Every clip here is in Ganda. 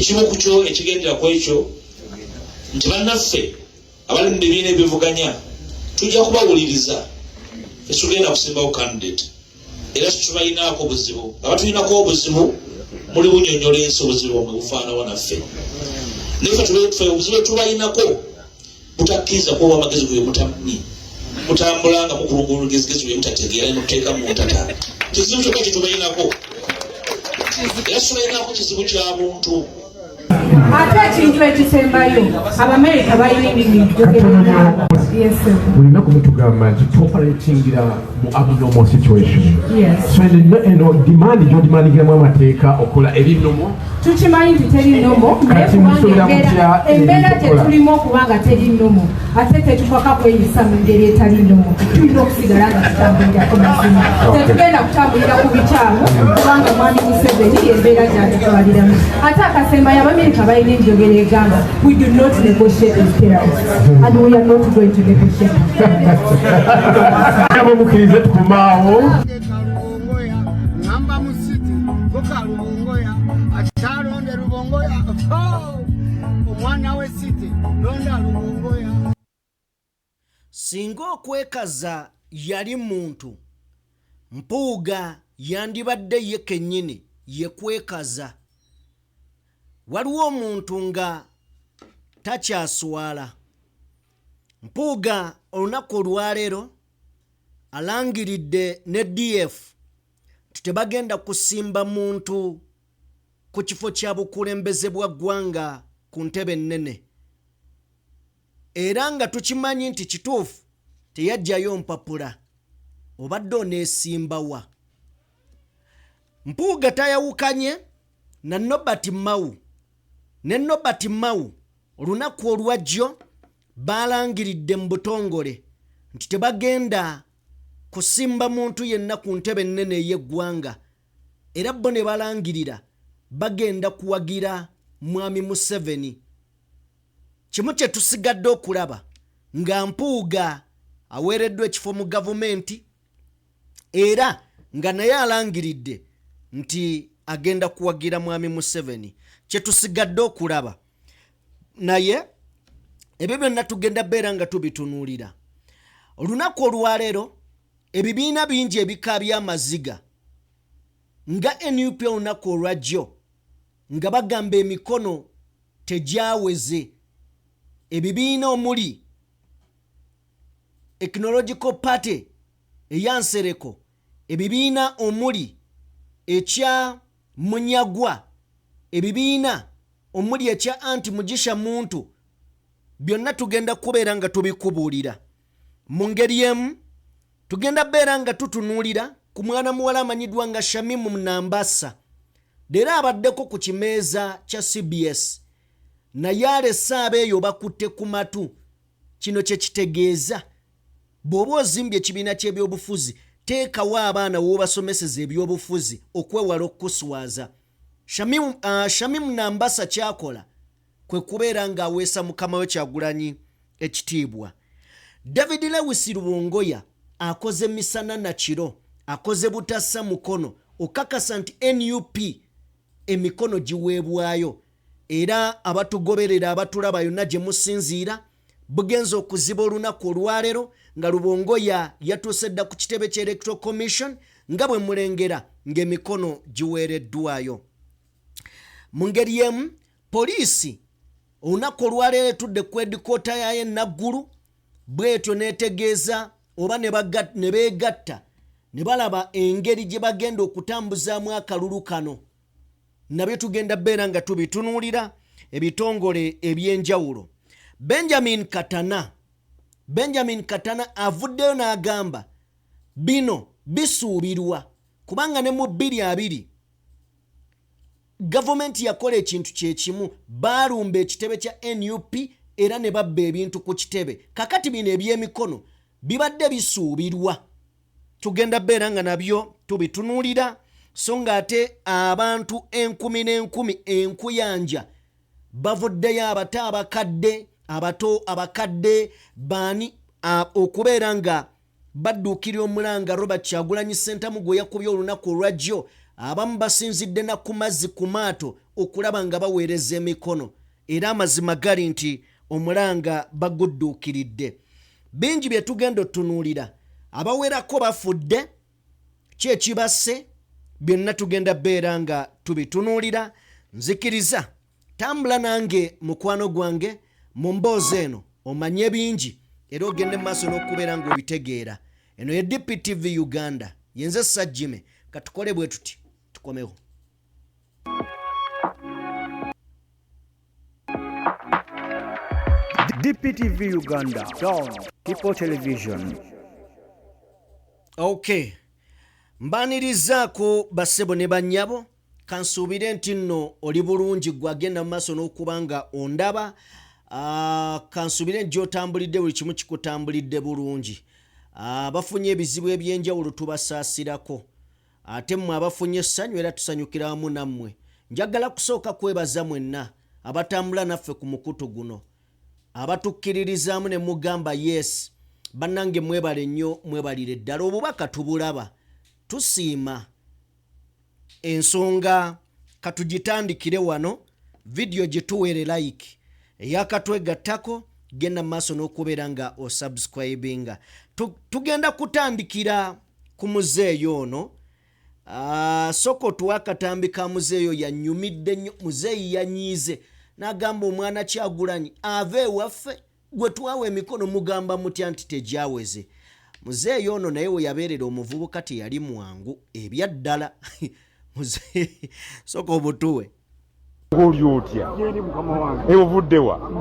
Ekimu ku kyo ekigendera ku ekyo nti bannaffe abali mu bibiina ebivuganya tujja kubawuliriza, tetugenda kusimbawo candidate era tetubalinaako buzibu. Abatulinako obuzibu muli bunyonyola ensi obuzibu bwamwe bufaanawa naffe, naye fe obuzibu tubalinako butakkiriza kuwa amagezi gwe mutamanyi, mutambula nga mukulunga olugezigezi bwe mutategeera ne muteeka mu ntata. Kizibu kyokka kyetubalinako, era tubalinako kizibu kya buntu. Ate ekintu ekisembayo, Abamerika balina ennimi. Buli lunaku mutugamba nti tuoperatingira mu abnormal situation. So eno demand gyodimandingiramu amateeka okola eri normal? Tukimanyi nti teri normal, naye Kati kubanga musuubira mutya embeera ebintu okukola? gye tulimu okubanga teri normal, ate tetupaka kweyisa mu ngeri etali normal. Tulina okusigala nga tutambulira ku mazima. Tetugenda kutambulira ku bikyamu, kubanga Mwami Museveni embeera gyatutwaliramu. Ate akasembayo, Abamerika balina enjogera egamba, "We do not negotiate with terrorists," and we are not going to negotiate with terrorists. Abo mukkirize tukomaawo. Kalubongoya ngamba mu city go Kalubongoya akyalonde Lubongoya. Oh! Omwana we city, londa Lubongoya. Singa okwekaza yali muntu, Mpuuga yandibadde ye kennyini ye kwekaza. Waliwo omuntu nga takyaswala. Mpuuga olunaku olwaleero alangiridde ne DF nti tebagenda kusimba muntu ku kifo kya bukulembeze bwa ggwanga ku ntebe ennene, era nga tukimanyi nti kituufu teyajjayo mpapula. Obadde oneesimbawa? Mpuuga tayawukanye na Nobert Mao. Ne Nobert Mao olunaku olwajjo balangiridde mu butongole nti tebagenda kusimba muntu yenna ku ntebe ennene ey'eggwanga, era bo ne balangirira bagenda kuwagira Mwami Museveni. Kimu kye tusigadde okulaba nga Mpuuga aweereddwa ekifo mu gavumenti, era nga naye alangiridde nti agenda kuwagira Mwami Museveni. Kye tusigadde okulaba, naye ebyo byonna tugenda beera nga tubitunuulira. Olunaku olwaleero ebibiina bingi ebikaabya amaziga nga NUP olunaku olwajjo nga bagamba emikono tegyaweze. Ebibiina omuli Ecological Party eya Nsereko, ebibiina omuli ekya Munyagwa, ebibiina omuli ekya Anti Mugisha Muntu, byonna tugenda kubeera nga tubikubuulira. Mu ngeri emu tugenda beera nga tutunuulira ku mwana muwala amanyiddwa nga Shamimu Nambasa. Leero abaddeko ku kimeeza kya CBS, naye alese abeeyo bakutte ku matu. Kino kye kitegeeza bw'oba ozimbye ekibiina ky'ebyobufuzi, teekawo abaana w'obasomeseza ebyobufuzi okwewala okukuswaza. Shamimu Nambasa kyakola kwe kubeera ng'aweesa mukama we Kyagulanyi ekitiibwa. David Lewis Rubongoya akoze misana na kiro, akoze butassa mukono okakasa nti NUP emikono giweebwayo. Era abatugoberera, abatulaba yonna gye musinziira, bugenza okuziba olunaku olwaleero nga Lubongoya yatuuse dda ku kitebe kya Electoral Commission, nga bwe mulengera ng'emikono giweereddwayo. Mu ngeri emu, poliisi olunaku olwaleero etudde ku headquarter yayo Naggulu, bwetyo n'etegeeza oba ne beegatta ne balaba engeri gye bagenda okutambuzaamu akalulu kano. Nabyo tugenda beera nga tubitunuulira. Ebitongole ebyenjawulo, Benjamin Katana avuddeyo n'agamba bino bisuubirwa, kubanga ne mu 2020 gavumenti yakola ekintu kyekimu, baalumba ekitebe kya NUP era ne babba ebintu ku kitebe. Kakati bino ebyemikono bibadde bisuubirwa, tugenda beera nga nabyo tubitunuulira. So ng'ate abantu enkumi n'enkumi enkuyanja bavuddeyo, abato, abakadde, abato, abakadde, baani, okubeera nga badduukirira omulanga Robert Kyagulanyi Sentamu gwe yakubye olunaku olwajjo. Abamu basinzidde na ku mazzi ku maato. okulaba nga baweereza emikono era amazima gali nti omulanga bagudduukiridde. Bingi bye tugenda otunuulira, abawerako bafudde, ki ekibasse, byonna tugenda beera nga tubitunuulira. Nzikiriza tambula nange mukwano gwange mu mboozi eno omanye bingi era ogende mu maaso n'okubeera ng'obitegeera. Eno ye DPTV Uganda, yenze Sajjime. Katukole bwe tuti tukomewo. DPTV Uganda, Dawn, People Television. Okay. Mbanirizaako bassebo ne bannyabo, kansuubire nti nno oli bulungi gwe agenda mu maaso n'okuba nga ondaba. Kansuubire nti gy'otambulidde buli kimu kikutambulidde bulungi. Abafunye ebizibu eby'enjawulo tubasaasirako, ate mmwe abafunye essanyu era tusanyukira wamu nammwe. Njagala kusooka kwebaza mwenna abatambula naffe ku mukutu guno, abatukkiririzaamu ne mugamba yes. Bannange mwebale nnyo, mwebalire ddala, obubaka tubulaba, tusiima. Ensonga katugitandikire wano, vidiyo gituweere like, eyakatwegattako genda mu maaso n'okubeera nga osubscribinga. Tugenda kutandikira ku muzeeyi ono. Soko otuwa akatambi ka muzeeyo, yanyumidde nnyo. Muzeeyi yanyiize n'agamba omwana Kyagulanyi ava ewaffe gwe twawa emikono, mugamba mutya nti tegyaweze? Muzeeyi ono naye we yabeerera omuvubuka teyali mwangu ebyaddala. Muzeeyi, soka obutuwe. Oli otya? Ovudde wa?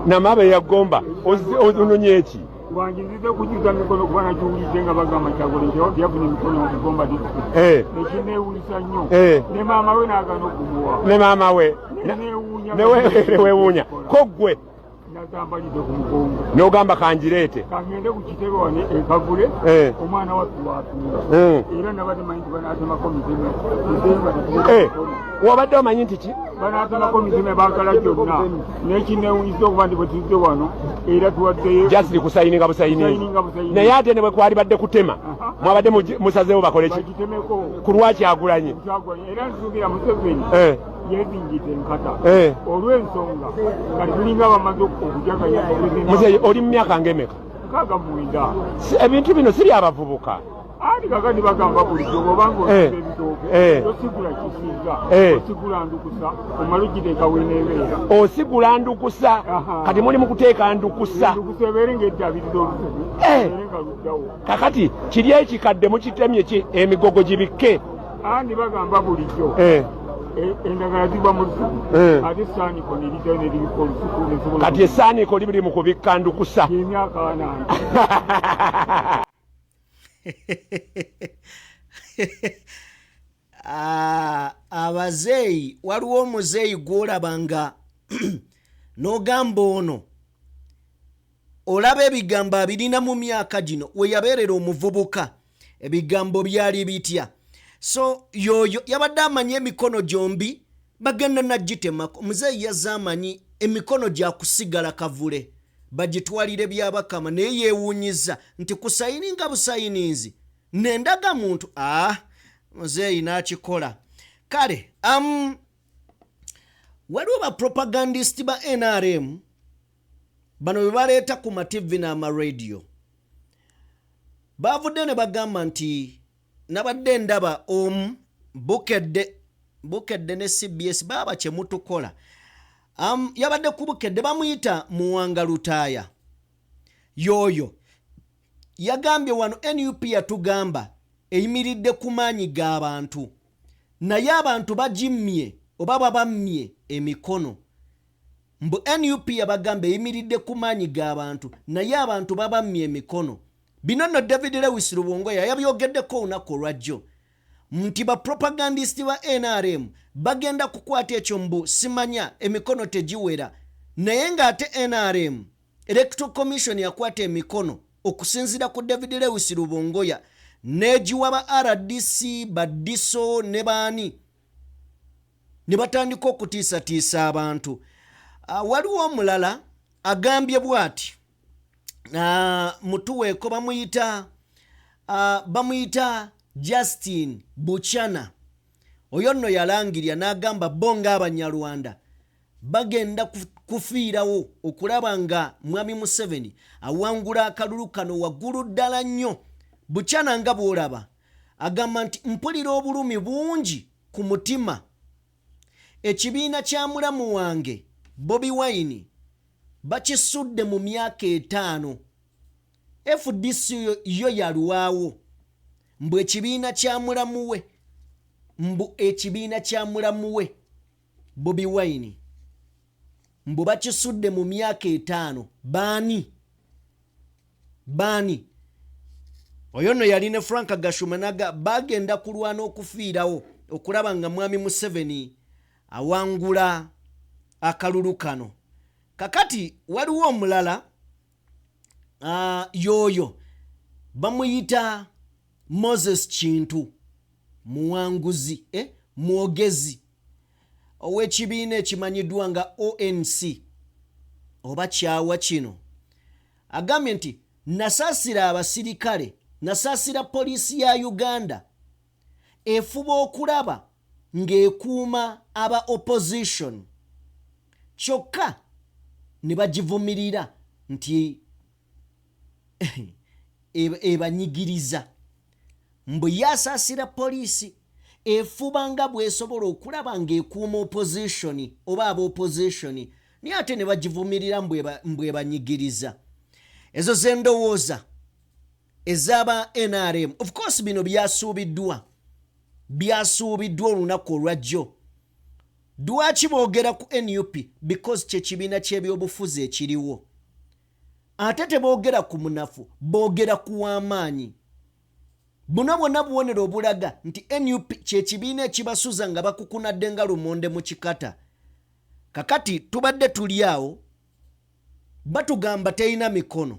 Namabe ya Gomba. Ononye eki? Wange nzize kujuza mikono kuba nakiwulidde nga bagamba Kyagulanyi yafuna emikono mu Gomba district. Ekinneewuunyisa nnyo, ne maama we n'agaana okumuwa. Ne maama we Neewuunya. Newewuunya ko ggwe. Natambalidde ku mugongo. N'ogamba kangireete. Kangende ku kitebe wano e Kavule. Omwana waffe watuula. Era nabadde manyi nti banaatemako miteme. Wabadde omanyi nti ki? Banaatemako miteme baagala gyonna. N'ekinneewuunyisa okuba nti bwe tuzze wano era tuwaddeyo. Just kusayininga busayiningi. Kusayininga busayiningi. Naye ate ne bwe kwalibadde kutema, mwabadde musazeewo bakole ki? Bagitemeko. Ku lwa Kyagulanyi. Kyagulanyi. Era nsuubira Museveni yeezingidde enkata. Olw'ensonga nga tulinga abamaze okujaganya. Muzeeyi, oli mu myaka ng'emeka? 69. Ebintu bino si byabavubuka. Anti kakati bagamba bulijjo bw'obanga osika ebitooke tosigula kisiga, osigula ndukusa, omala ogiteeka weneebeera. Osigula ndukusa. Kati muli mu kuteeka ndukusa. Endukusa ebeere ng'eddabiriza olusuku, ebeere nga luddawo. Kakati kiri ekikadde mukitemye ki emigogo gibikke. Anti bagamba bulijjo endagala ziva mu lusuku, ate essaaniko ne liddayo ne libikka olusuku ne zisobola. Kati essaaniko libiri mu kubikka ndukusa. Emyaka 40. Abazeeyi, waliwo omuzeeyi gw'olaba nga n'ogamba ono olaba ebigambo abirina mu myaka gino, we yabeerera omuvubuka ebigambo byali bitya? So yoyo yabadde amanyi emikono gyombi bagenda nagitemako. Muzeeyi yazze amanyi emikono gyakusigala Kavule bagitwalire Byabakama, naye yeewuunyiza nti kusayininga busayininzi nendaga muntu. Muzeeyi n'akikola. Kale waliwo ba propagandist ba NRM bano be baleeta ku ma TV n'amaradio, bavudde ne bagamba nti nabadde ndaba omu Bukedde ne CBS baaba kyemutukola. Yabadde ku Bukedde, bamuyita Muwanga Lutaaya. Yoyo yagambye wano NUP yatugamba eyimiridde ku maanyi g'abantu, naye abantu bagimmye oba babammye emikono. Mbu NUP yabagamba eyimiridde ku maanyi g'abantu, naye abantu babammye emikono. Bino nno David Lewis Rubongoya yabyogeddeko olunaku olwajjo nti ba propagandist ba NRM bagenda kukwata ekyo mbu simanya emikono tegiwera, naye ng'ate NRM Electoral Commission yakwata emikono okusinziira ku David Lewis Rubongoya n'egiwa ba RDC, ba DISO ne baani, ne batandika okutiisatiisa abantu. Waliwo omulala agambye bw'ati, mutuweeko, bamuyita Justin Buchana. Oyo nno yalangirira n'agamba bo ng'Abanyarwanda bagenda kufiirawo okulaba nga Mwami Museveni awangula akalulu kano waggulu ddala nnyo. Buchana nga bw'olaba agamba nti mpulira obulumi bungi ku mutima, ekibiina kya mulamu wange Bobi Wine bakisudde mu myaka 5, FDC yo yalwawo, mbu ekibiina kya mulamu we, mbu ekibiina kya mulamu we Bobi Wine mbu bakisudde mu myaka 5. Baani baani? Oyo nno yali ne Frank Gashumba naga bagenda kulwana okufiirawo okulaba nga Mwami Museveni awangula akalulu kano. Kakati waliwo omulala, yoyo bamuyita Moses Kintu Muwanguzi, mwogezi ow'ekibiina ekimanyiddwa nga ONC oba kyawa kino, agambye nti nasaasira abasirikale, nasaasira poliisi ya Uganda efuba okulaba ng'ekuuma aba opposition, kyokka ne bagivumirira nti ebanyigiriza. Mbu ye asaasira poliisi efuba nga bw'esobola okulaba ng'ekuuma opposition oba aba opposition, naye ate ne bagivumirira mbu ebanyigiriza. Ezo ze ndowooza ez'aba NRM. Of course bino byasuubiddwa olunaku olwajjo. Lwaki boogera ku NUP? Because kye kibiina ky'ebyobufuzi ekiriwo. Ate teboogera ku munafu, boogera ku w'amaanyi. Buno bwonna bubonero obulaga nti NUP kye kibiina ekibasuza nga bakukunadde nga lumonde mu kikata. Kakati tubadde tuli awo batugamba terina mikono,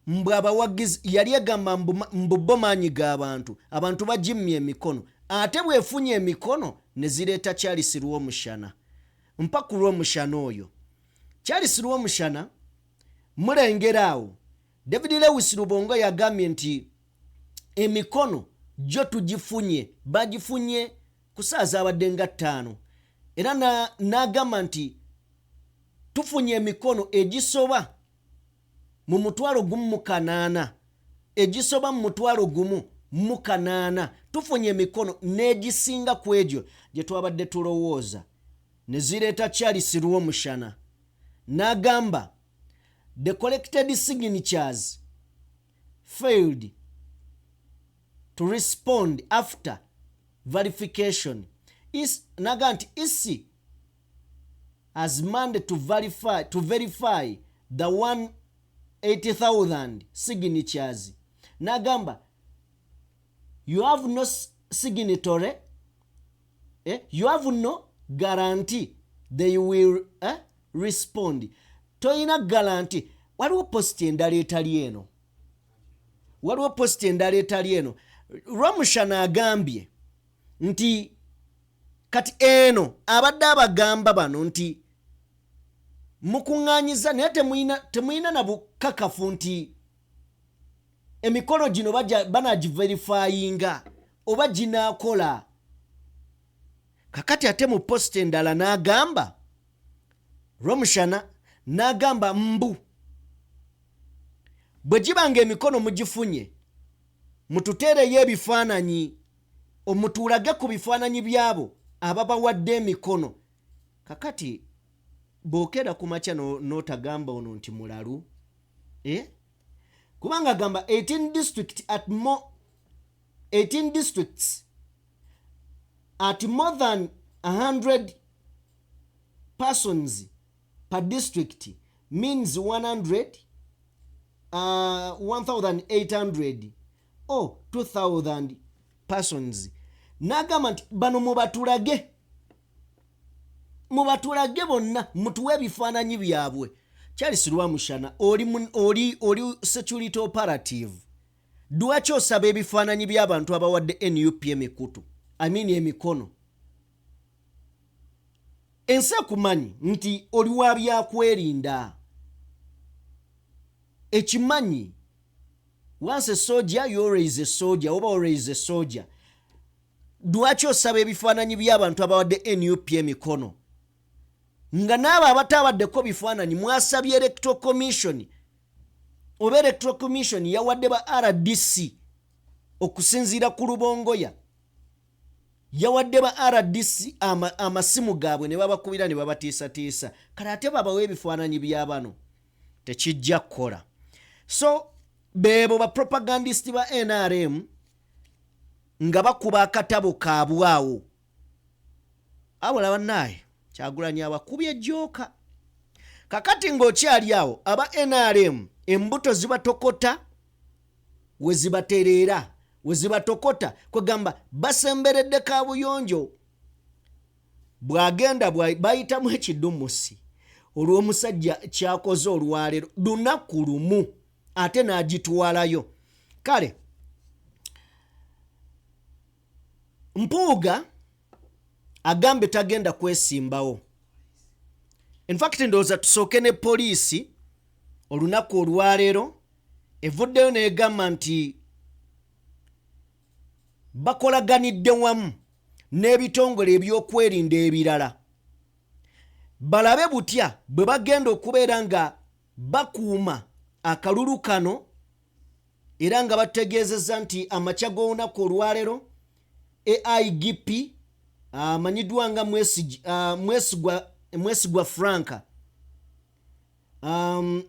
mbu abawagizi yali egamba mbu bo maanyi g'abantu, abantu bagimmye emikono, ate bw'efunye emikono ne zireeta Charles Rwomushana. Mpa ku Rwomushana oyo. Charles Rwomushana mulengera awo. David Lewis Rubongoya yagambye nti emikono gyo tugifunye, bagifunye ku ssaawa zaabadde nga 5, era n'agamba nti tufunye emikono egisoba mu 1800, egisoba mu 1800. Tufunye emikono n'egisinga ku egyo gye twabadde tulowooza. Ne zireeta Charles Rwomushana n'agamba the collected signatures failed to respond after verification. N'agamba nti EC has mandate to verify the 180,000 signatures. N'agamba you have no signatory, you have no guarantee they will respond. Toyina guarantee. Waliwo post endala etali eno, waliwo post endala etali eno. Rwomushana agambye nti kati eno abadde abagamba bano nti mukuŋŋaanyiza, naye temuyina na bukakafu nti emikolo gino banagiverifyinga oba ginaakola. Kakati ate mu post endala n'agamba, Rwomushana n'agamba mbu bwe giba nga emikono mugifunye, mututeereyo ebifaananyi, omutuulage ku bifaananyi byabo ababawadde emikono. Kakati bw'okeera ku makya n'otagamba ono nti mulalu, eh? Kubanga agamba 18 district at more 18 districts at more than 100 persons per district means 100 1800 or 2000 persons. N'agamba nti bano mubatulage, mubatulage bonna, mutuwe ebifaananyi byabwe. Charles Rwomushana, oli security operative, lwaki osaba ebifaananyi by'abantu abawadde NUP emikutu, I mean emikono? Ensi ekumanyi nti oli wa byakwerinda, ekimanyi once a soldier, you always a soldier, oba always a soldier. Lwaki osaba ebifaananyi by'abantu abawadde NUP emikono, nga n'abo abataabaddeko bifaananyi mwasabye Electoral Commission, oba Electoral Commission yawadde ba RDC okusinziira ku Lubongoya, yawadde ba RDC amasimu gaabwe ne babakubira ne babatiisatiisa. Kale ate babawe ebifaananyi bya bano, tekijja kukola. So beebo ba propagandist ba NRM nga bakuba akatabo kaabwawo. Abula bannaaye, Kyagulanyi abakubye ejjooka. Kakati ng'okyali awo, aba NRM embuto zibatokota we zibatereera, we zibatokota, kwegamba basemberedde kabuyonjo bw'agenda bayitamu ekidumusi olw'omusajja kyakoze olwaleero lunaku lumu ate n'agitwalayo. Kale Mpuuga agambye tagenda kwesimbawo. Infact ndowooza tusooke ne poliisi. Olunaku olwaleero evuddeyo n'egamba nti bakolaganidde wamu n'ebitongole ebyokwerinda ebirala balabe butya bwe bagenda okubeera nga bakuuma akalulu kano, era nga bategeezezza nti amakya g'olunaku olwaleero AIGP amanyiddwa nga Mwesigwa Franka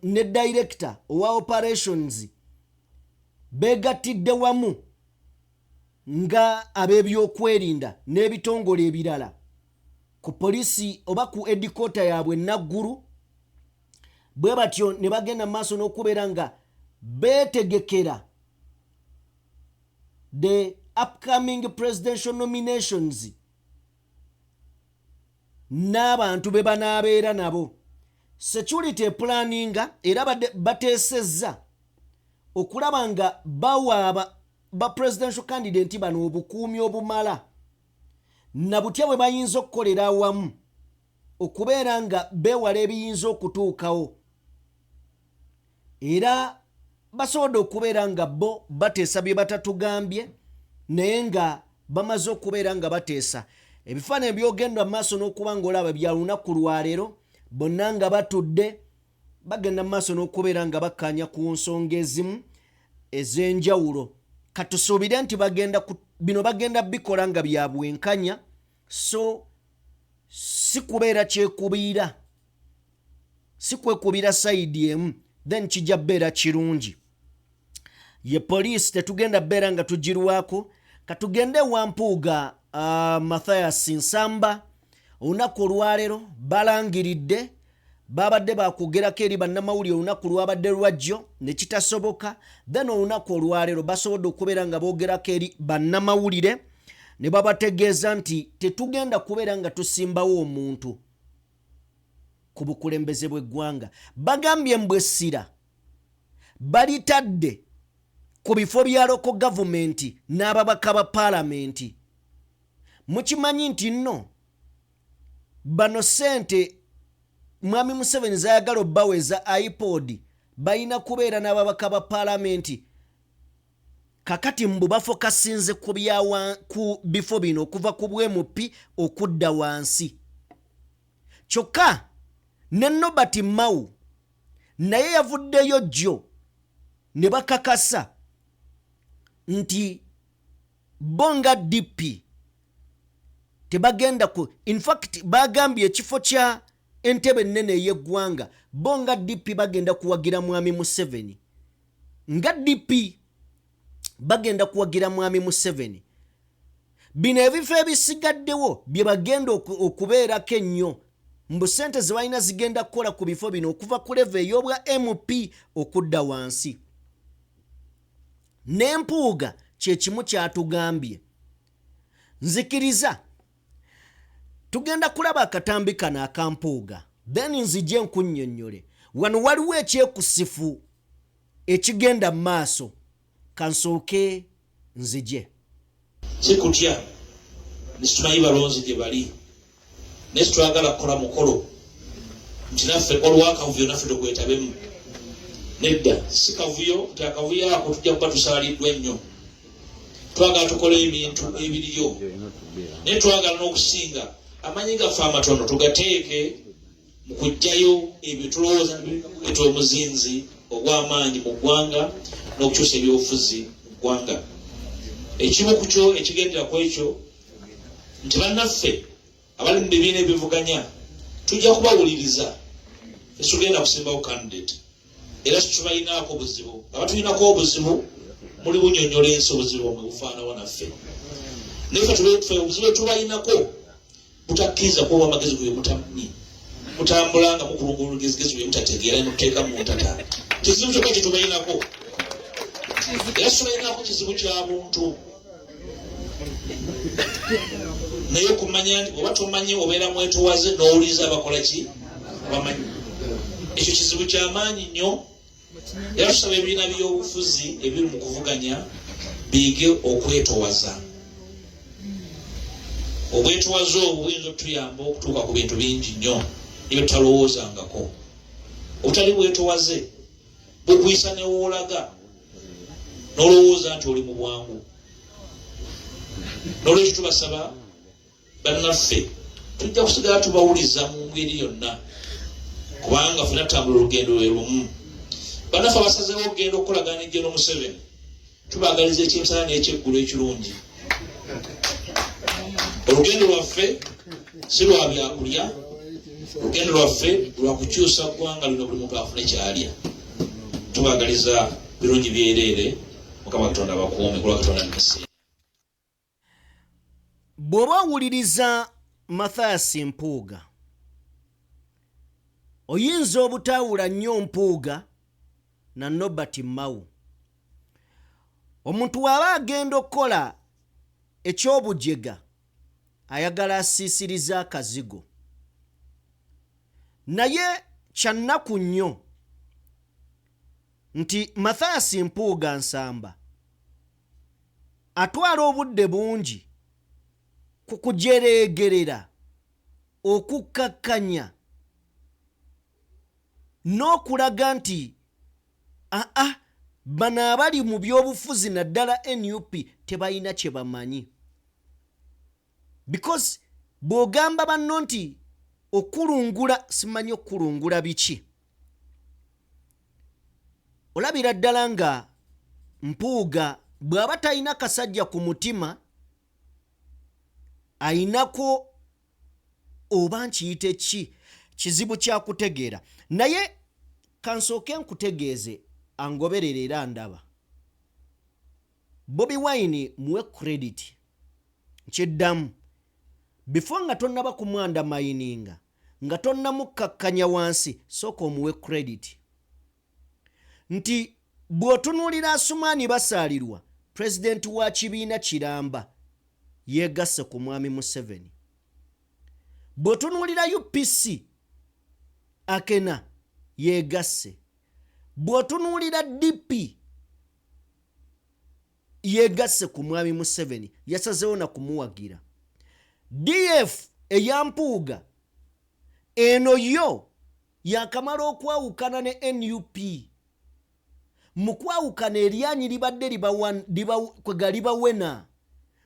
ne director owa operations beegattidde wamu nga ab'ebyokwerinda n'ebitongole ebirala ku poliisi oba ku headquarter yaabwe Nagguru, bwe batyo ne bagenda mu maaso n'okubeera nga beetegekera the upcoming presidential nominations n'abantu be banaabeera nabo. Security epulaninga era bateesezza okulaba nga bawaaba ba presidential candidate bano obukuumi obumala, na butya bwe bayinza okukolera awamu okubeera nga beewala ebiyinza okutuukawo. Era basobodde okubeera nga bo bateesa bye batatugambye, naye nga bamaze okubeera nga bateesa. Ebifaananyi byogenda mu maaso n'okuba ng'olaba bya lunaku lwaleero, bonna nga batudde bagenda mu maaso n'okubeera nga bakkaanya ku nsonga ezimu ez'enjawulo. Katusuubire nti bino bagenda bikola nga bya bwenkanya, so si kubeera kyekubiira, si kwekubira side emu, then kijja beera kirungi. Ye poliisi tetugenda beera nga tugirwako. Katugende ewa Mpuuga Mathias Nsamba. Olunaku olwaleero balangiridde babadde bakwogerako eri bannamawulire olunaku lwabadde lwajjo ne kitasoboka, then olunaku olwaleero basobodde okubeera nga boogerako eri bannamawulire ne babategeeza nti tetugenda kubeera nga tusimbawo omuntu ku bukulembeze bw'eggwanga. Bagambye mbwe essira balitadde ku bifo bya local gavumenti n'ababaka ba paalamenti. Mukimanyi nti nno bano ssente Mwami Museveni zayagala obbaweza iPod balina kubeera n'ababaka ba paalamenti. Kakati mbu bafokasinze ku bifo bino okuva ku bw'MP okudda wansi. Kyokka ne Norbert Mao naye yavuddeyo jjo ne bakakasa nti bo nga DP tebagenda ku, infact bagambye ekifo kya entebe ennene ey'eggwanga, bo nga DP bagenda kuwagira Mwami Museveni. Nga DP bagenda kuwagira Mwami Museveni. Bino ebifo ebisigaddewo bye bagenda okubeerako ennyo, mbu ssente ze balina zigenda kukola ku bifo bino okuva ku level ey'obwa MP okudda wansi. N'empuuga kye kimu kyatugambye. Nzikiriza tugenda kulaba akatambi kano akampuuga, then nzije nkunnyonnyole. Wano waliwo ekyekusifu ekigenda mu maaso. Kansooke nzije. Si kutya, nesitumanyi balonzi gye bali, naye situwagala kukola mukolo nti naffe waliwo akavuyo naffe tukwetabemu. Nedda, si kavuyo, nti akavuyo ako tujja kuba tusaaliddwa ennyo. Twagala tukole ebintu ebiriyo, naye twagala n'okusinga amanyi gaffe amatono tugateeke mu kuggyayo ebyo tulowooza nti omuzinzi ogw'amaanyi mu ggwanga n'okukyusa ebyobufuzi mu ggwanga. Ekimu ku kyo ekigendera ku ekyo nti bannaffe abali mu bibiina ebivuganya tujja kubawuliriza, tetugenda kusimbawo candidate era situbalinaako buzibu. Abatulinako obuzibu muli bunyonyola ensi obuzibu bwamwe bufaanawa naffe, naye fe obuzibu etubalinako butakkiriza kuba amagezi gwe mutamanyi, mutambula nga mukulunga olugezigezi bwe mutategeera nemuteeka mu ntata. Kizibu kyokka kyetubalinako, era situbalinako kizibu kya buntu, naye okumanya nti oba tomanyi obeera mwetowaze n'owuliriza abakola ki abamanyi, ekyo kizibu kyamaanyi nnyo. Era tusaba ebibiina by'obufuzi ebiri mu kuvuganya biyige okwetowaza. Obwetowaze obwo buyinza okutuyamba okutuuka ku bintu bingi nnyo ebyo tutalowoozangako. Obutali bwetowaze bukuyisa newoolaga n'olowooza nti oli mu bwangu. N'olwekyo tubasaba bannaffe, tujja kusigala tubawuliza mu ngeri yonna, kubanga fena tutambula olugendo lwe lumu. Bannaffe abasazeewo okugenda okukolagana ne General Museveni, tubaagaliza ekyemisana n'ekyeggulu ekirungi. Olugendo lwaffe si lwa byakulya, olugendo lwaffe lwa kukyusa ggwanga lino, buli muntu afune kyalya. Tubaagaliza birungi byereere. Mukama Katonda abakuume, kulwa Katonda nsi. Bw'oba owuliriza Mathias Mpuuga, oyinza obutaawula nnyo Mpuuga na Norbert Mao. Omuntu w'aba agenda okukola eky'obujega ayagala asiisirize akazigo, naye kya nnaku nnyo nti Mathias Mpuuga Nsamba atwala obudde bungi ku kujereegerera, okukkakkanya n'okulaga nti aa bano abali mu byobufuzi naddala nup tebalina kye bamanyi, because bw'ogamba banno nti okulungula simanyi okulungula biki, olabira ddala nga Mpuuga bw'aba talina kasajja ku mutima ayinako oba nkiyite ki, kizibu kyakutegeera. Naye kansooke nkutegeeze angoberera era ndaba Bobi Wine muwe credit, nkiddamu, before nga tonnaba kumwandamayininga, nga tonnamukkakkanya wansi, sooka omuwe credit nti bw'otunuulira Asumaani Basaalirwa, pulezidenti wa kibiina kiramba, yeegasse ku mwami Museveni. Bw'otunuulira UPC, Akena yeegasse. Bw'otunuulira DP yeegasse ku mwami Museveni, yasazeewo na kumuwagira. DF eya Mpuuga eno yo yakamala okwawukana ne nup. Mu kwawukana eryanyi libadde kwega libawena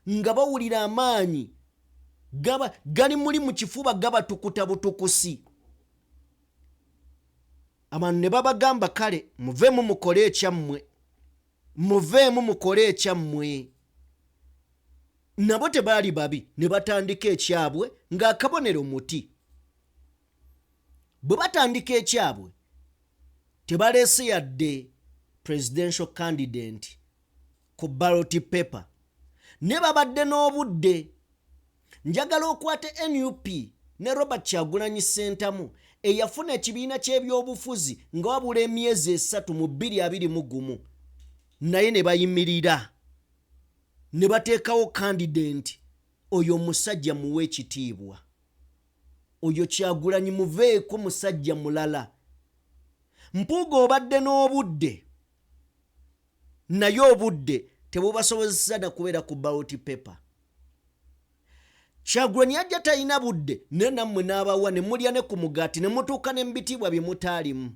nga bawulira amaanyi gali muli mu kifuba gabatukuta butukusi. Abantu ne babagamba kale muveemu mukole ekyammwe, muveemu mukole ekyammwe. Nabo tebaali babi ne batandika ekyabwe ng'akabonero muti. Bwe batandika ekyabwe tebaleese yadde presidential candidate ku ballot paper, ne babadde n'obudde. Njagala okwate nup ne Robert Kyagulanyi Ssentamu eyafuna ekibiina ky'ebyobufuzi nga wabula emyezi 3 mu 2021, naye ne bayimirira ne bateekawo candidate. Oyo omusajja muwe ekitiibwa, oyo Kyagulanyi muveeko musajja mulala. Mpuuga obadde n'obudde, naye obudde tebubasobozesa na kubeera ku ballot paper. Kyagulanyi ajja talina budde, naye nammwe n'abawa ne mulya ne ku mugaati ne mutuuka ne mu bitiibwa bye mutaalimu.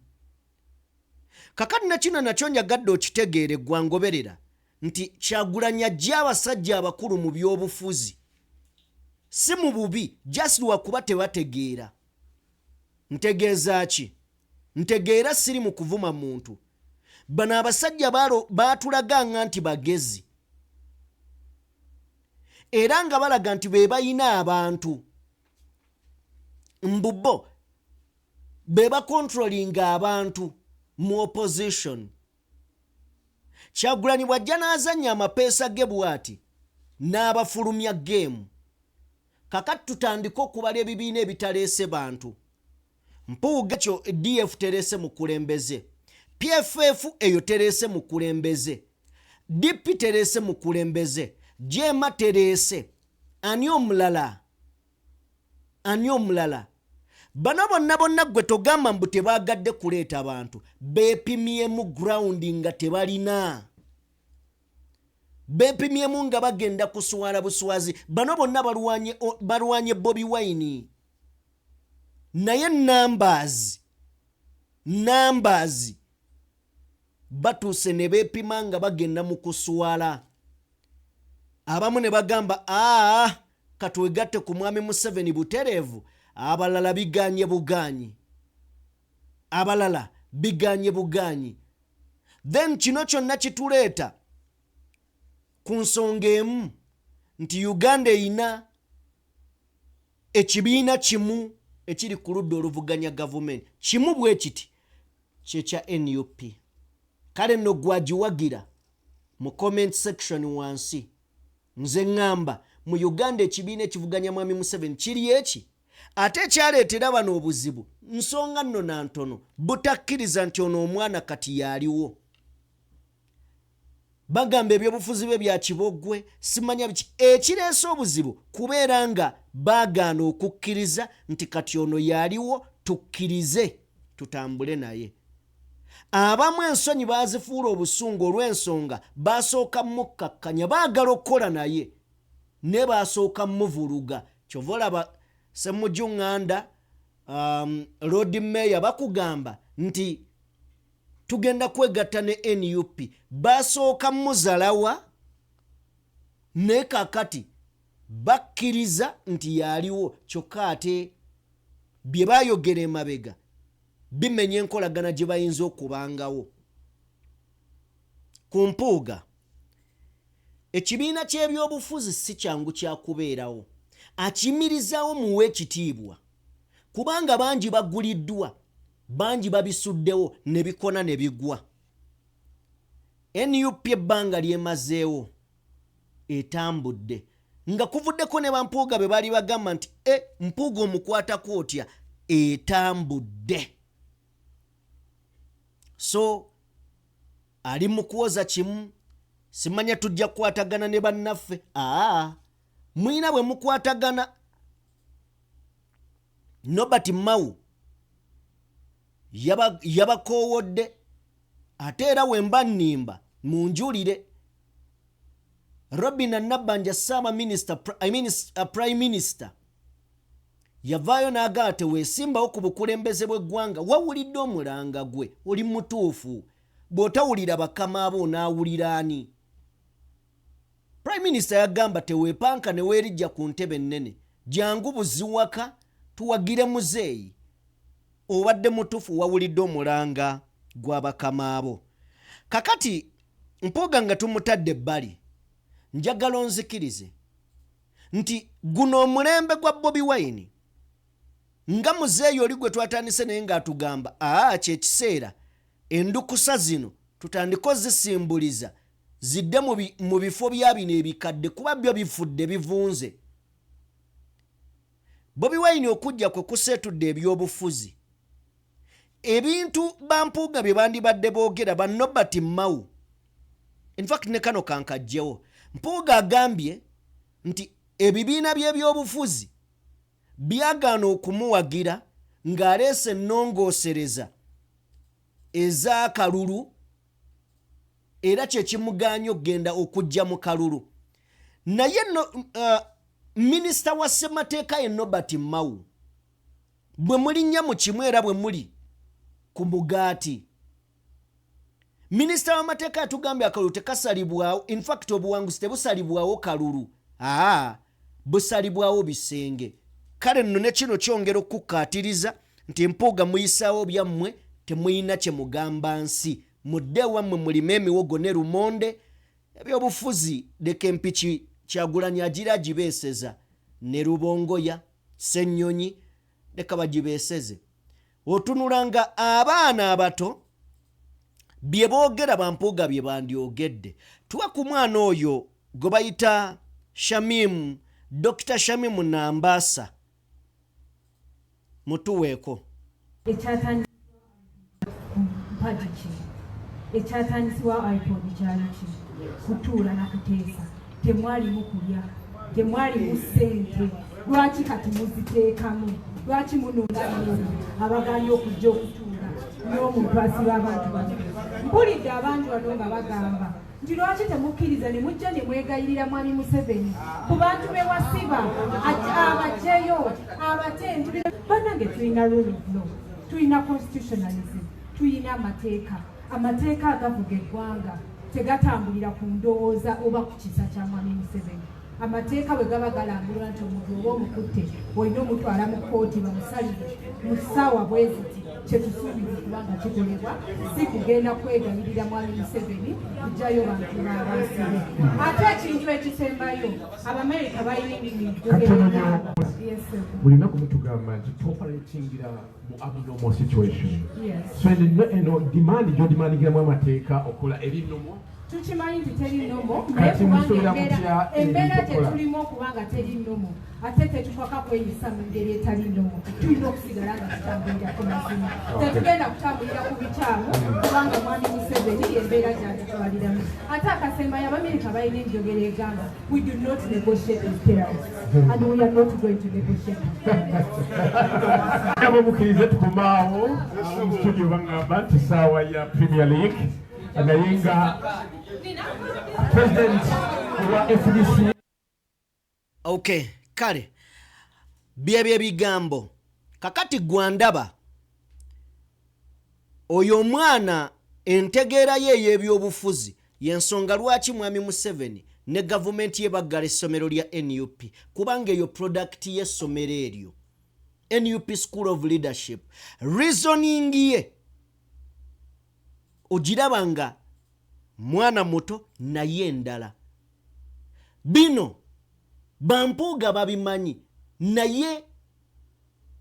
Kakati na kino nakyo njagadde okitegeere gwangoberera nti Kyagulanyi ajja abasajja abakulu mu byobufuzi, si mu bubi, just lwakuba tebategeera. Ntegeeza ki? Ntegeera siri mu kuvuma muntu. Bano abasajja baatulaganga nti bagezi era nga balaga nti be balina abantu, mbu bo be bakontrolinga abantu mu opposition. Kyagulanyi bw'ajja n'azannya amapeesa ge bw'ati n'abafulumya geemu. Kakati tutandike okubala ebibiina ebitaleese bantu. Mpuuga kyo DF tereese mukulembeze, PFF eyo tereese mukulembeze, DP tereese mukulembeze, Jema tereese, ani omulala? Ani omulala? Bano bonna bonna gwe togamba mbu tebaagadde kuleeta bantu, beepimyemu ground nga tebalina, beepimyemu nga bagenda kuswala buswazi. Bano bonna balwanye Bobi Wine, naye numbers batuuse ne beepima nga bagenda mu kuswala. Abamu ne bagamba, aa, katwegatte ku mwami Museveni butereevu. Abalala biganye buganyi, abalala biganye buganyi. Then kino kyonna kituleeta ku nsonga emu nti Uganda erina ekibiina kimu ekiri ku ludda oluvuganya gavumenti, kimu bwe kiti, kyekya NUP. Kale nno gwagiwagira mu comment section wansi. Nze ŋŋamba mu Uganda ekibiina ekivuganya mwami Museveni kiri eki. Ate ekyaleetera bano obuzibu nsonga nno na ntono, butakkiriza nti ono omwana kati yaaliwo. Bagamba ebyobufuzi bye bya kiboggwe, simanya biki. Ekireese obuzibu kubeera nga baagaana okukkiriza nti kati ono yaaliwo, tukkirize tutambule naye. Abamu ensonyi baazifuula obusungu olw'ensonga baasooka mukkakkanya, baagala okukola naye ne baasooka muvuluga. Kyova olaba Ssemujju Nganda, Lord Mayor, bakugamba nti tugenda kwegatta ne NUP, basooka muzalawa, naye kakati bakkiriza nti yaliwo. Kyokka ate bye bayogera emabega bimenya enkolagana gye bayinza okubangawo. Ku Mpuuga, ekibiina ky'ebyobufuzi si kyangu kyakubeerawo, akiyimirizaawo muwe ekitiibwa, kubanga bangi baguliddwa, bangi babisuddewo ne bikona ne bigwa. NUP ebbanga lyemazeewo etambudde nga kuvuddeko ne bampuuga be baali bagamba nti e Mpuuga omukwatako otya, etambudde. So ali mu kuwoza kimu, simanya tujja kukwatagana ne bannaffe. Aa, mwina bwe mukwatagana. Norbert Mao yabakoowodde ate era wemba nnimba munjulire. Robina Nabbanja Ssaabaminisita, I mean, Prime Minister, yavaayo n'agamba teweesimbawo ku bukulembeze bw'eggwanga. Wawulidde omulanga gwe, oli mutuufu. Bw'otawulira bakama abo onaawulira ani? Prime Minister yagamba teweepanka ne weerijja ku ntebe ennene, jangu buziwaka tuwagire muzeeyi. Obadde mutuufu, wawulidde omulanga gw'abakama abo. Kakati Mpuuga nga tumutadde ebbali, njagala onzikirize nti guno omulembe gwa Bobi Wine, nga muzeeyi oli gwe twatandise naye ng'atugamba, aa, kyekiseera endukusa zino tutandike ozisimbuliza zidde mu bifo bya bino ebikadde, kuba byo bifudde bivunze. Bobi Wine okujja kwe kuseetudde ebyobufuzi. Ebintu bampuuga bye bandibadde boogera ba Norbert Mao, infact ne kano kankajjewo, Mpuuga agambye nti ebibiina by'ebyobufuzi byagaana okumuwagira ng'aleese ennongoosereza ez'akalulu, era kyekimugaanye okugenda okujja mu kalulu. Naye no, minisita wa ssemateeka ye Norbert Mao, bwe mulinnya mu kimu era bwe muli ku mugaati. Minisita w'amateeka yatugambye akalulu tekasalibwawo, infact obuwanguzi tebusalibwawo kalulu, aa busalibwawo bisenge. Kale nno ne kino kyongera okukkaatiriza nti Mpuuga muyisaawo byammwe, temuyina kye mugamba nsi. Mudde ewammwe mulime emiwogo ne lumonde. Ebyobufuzi leka empiki Kyagulanyi agira agibeeseza ne Rubongoya, Ssenyonyi, leka bagibeeseze. Otunula nga abaana abato bye boogera bampuuga bye bandyogedde. Tuwa ku mwana oyo gwe bayita Shamim, Dr Shamim Nambasa, mutuweeko. Mpagi ki ekyatandisibwawo IPOD? Kyali ki? Kutuula na kuteesa. Temwalimu kulya, temwalimu ssente. Lwaki kati muziteekamu? Lwaki munonda abaganye okujja okutuula n'omuntu asiba abantu bano? Mpulidde abantu bano nga bagamba nti lwaki temukkiriza ne mujja ne mwegayirira Mwami Museveni ku bantu be wasiba abaggyeyo abate. Bannange, tulina rule of law, tulina constitutionalism, tulina amateeka. Amateeka agavuga eggwanga tegatambulira ku ndowooza oba ku kisa kya Mwami Museveni. Amateeka bwe gaba galambulwa nti omuntu oba omukutte olina omutwala mu kkooti bamusalire mu ssaawa bwe ziti, kyetusuubira okubanga kikolebwa, si kugenda kwegayirira Mwami Museveni kugjayo bantu b'abasibe. Ate ekintu ekisembayo, Abamerika balina ennimi. Buli lunaku mutugamba nti tuoperatingira mu abnormal situation. So eno demand gyodimandingiramu amateeka okukola eri normal? Tukimanyi nti teri normal, naye kubanga embeera gye tulimu okubanga teri normal, ate tetupaka kweyisa mu ngeri etali normal. Tulina okusigala nga tutambulira ku mazima. Tetugenda kutambulira ku bikyamu, kubanga Mwami Museveni embeera gyatutwaliramu. Ate akasembayo, Abamerika balina enjogera egamba, "We do not negotiate with terrorists," and we are not going to negotiate. Abo mukkirize tukomaawo mu studio. Baŋŋamba nti saawa ya Premier League, naye nga president wa FDC. Ok, kale byebyo ebigambo. Kakati gwandaba oyo omwana, entegeera ye ey'ebyobufuzi yensonga lwaki Mwami Museveni ne gavumenti ye baggala essomero lya NUP, kubanga eyo product y'essomero eryo, NUP School of Leadership. Reasoning ye ogiraba nga mwana muto, naye endala bino bampuuga babimanyi, naye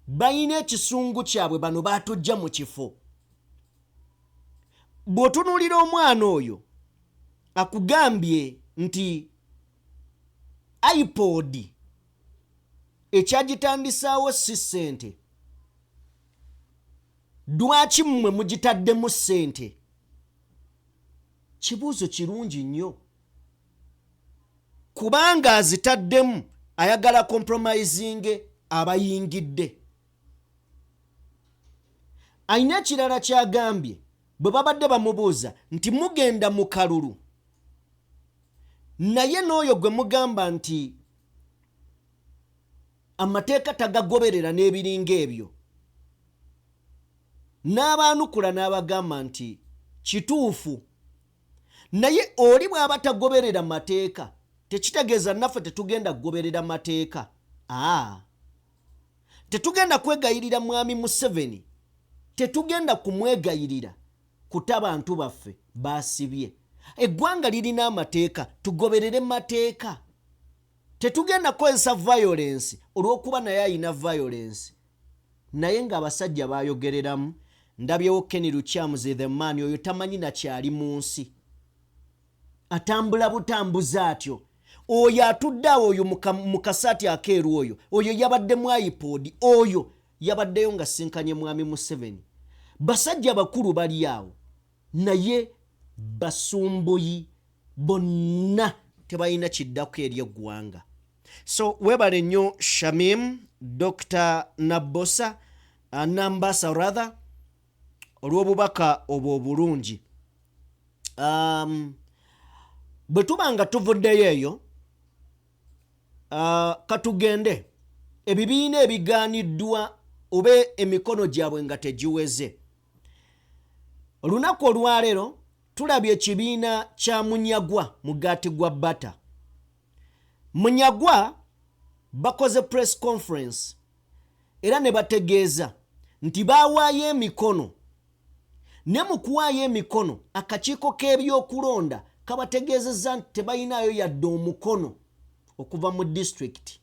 balina ekisungu kyabwe. Bano batujja mu kifo. Bw'otunuulira omwana oyo akugambye nti IPOD ekyagitandisaawo si ssente, lwaki mmwe mugitaddemu ssente? Kibuuzo kirungi nnyo, kubanga azitaddemu ayagala compromising abayingidde. Ayina ekirala kyagambye bwe babadde bamubuuza nti mugenda mu kalulu, naye n'oyo gwe mugamba nti amateeka tagagoberera n'ebiringa ebyo, n'abaanukula n'abagamba nti kituufu, naye oli bw'aba tagoberera mateeka tekitegeeza naffe tetugenda kugoberera mateeka. Aa, tetugenda kwegayirira Mwami Museveni, tetugenda kumwegayirira kuta bantu baffe basibye. Eggwanga lirina amateeka, tugoberere mateeka. Tetugenda kukozesa violence olw'okuba naye ayina violence. Naye ng'abasajja bayogereramu, ndabyewo Ken Lukyamuzi the man oyo tamanyi nakyali mu nsi, atambula butambuzi atyo. Oyo atudde awo, oyo mu kasaati akeeru, oyo yabadde mu IPOD, oyo yabaddeyo nga sinkanye Mwami Museveni. Basajja bakulu bali awo, naye basumbuyi bonna tebalina kiddako eri eggwanga. So webale nnyo Shamim, Dr Nabosa, Nambasa rather, olw'obubaka obwo obulungi. Bwe tuba nga tuvuddeyo eyo, katugende ebibiina ebigaaniddwa oba emikono gyabwe nga tegiweze. Olunaku olwaleero Tulabye ekibiina kya Munyagwa mugaati gwa bata. Munyagwa bakoze press conference era ne bategeeza nti baawaayo emikono, ne mu kuwaayo emikono akakiiko k'ebyokulonda kabategeezezza nti tebalinaayo yadde omukono okuva mu disitulikiti.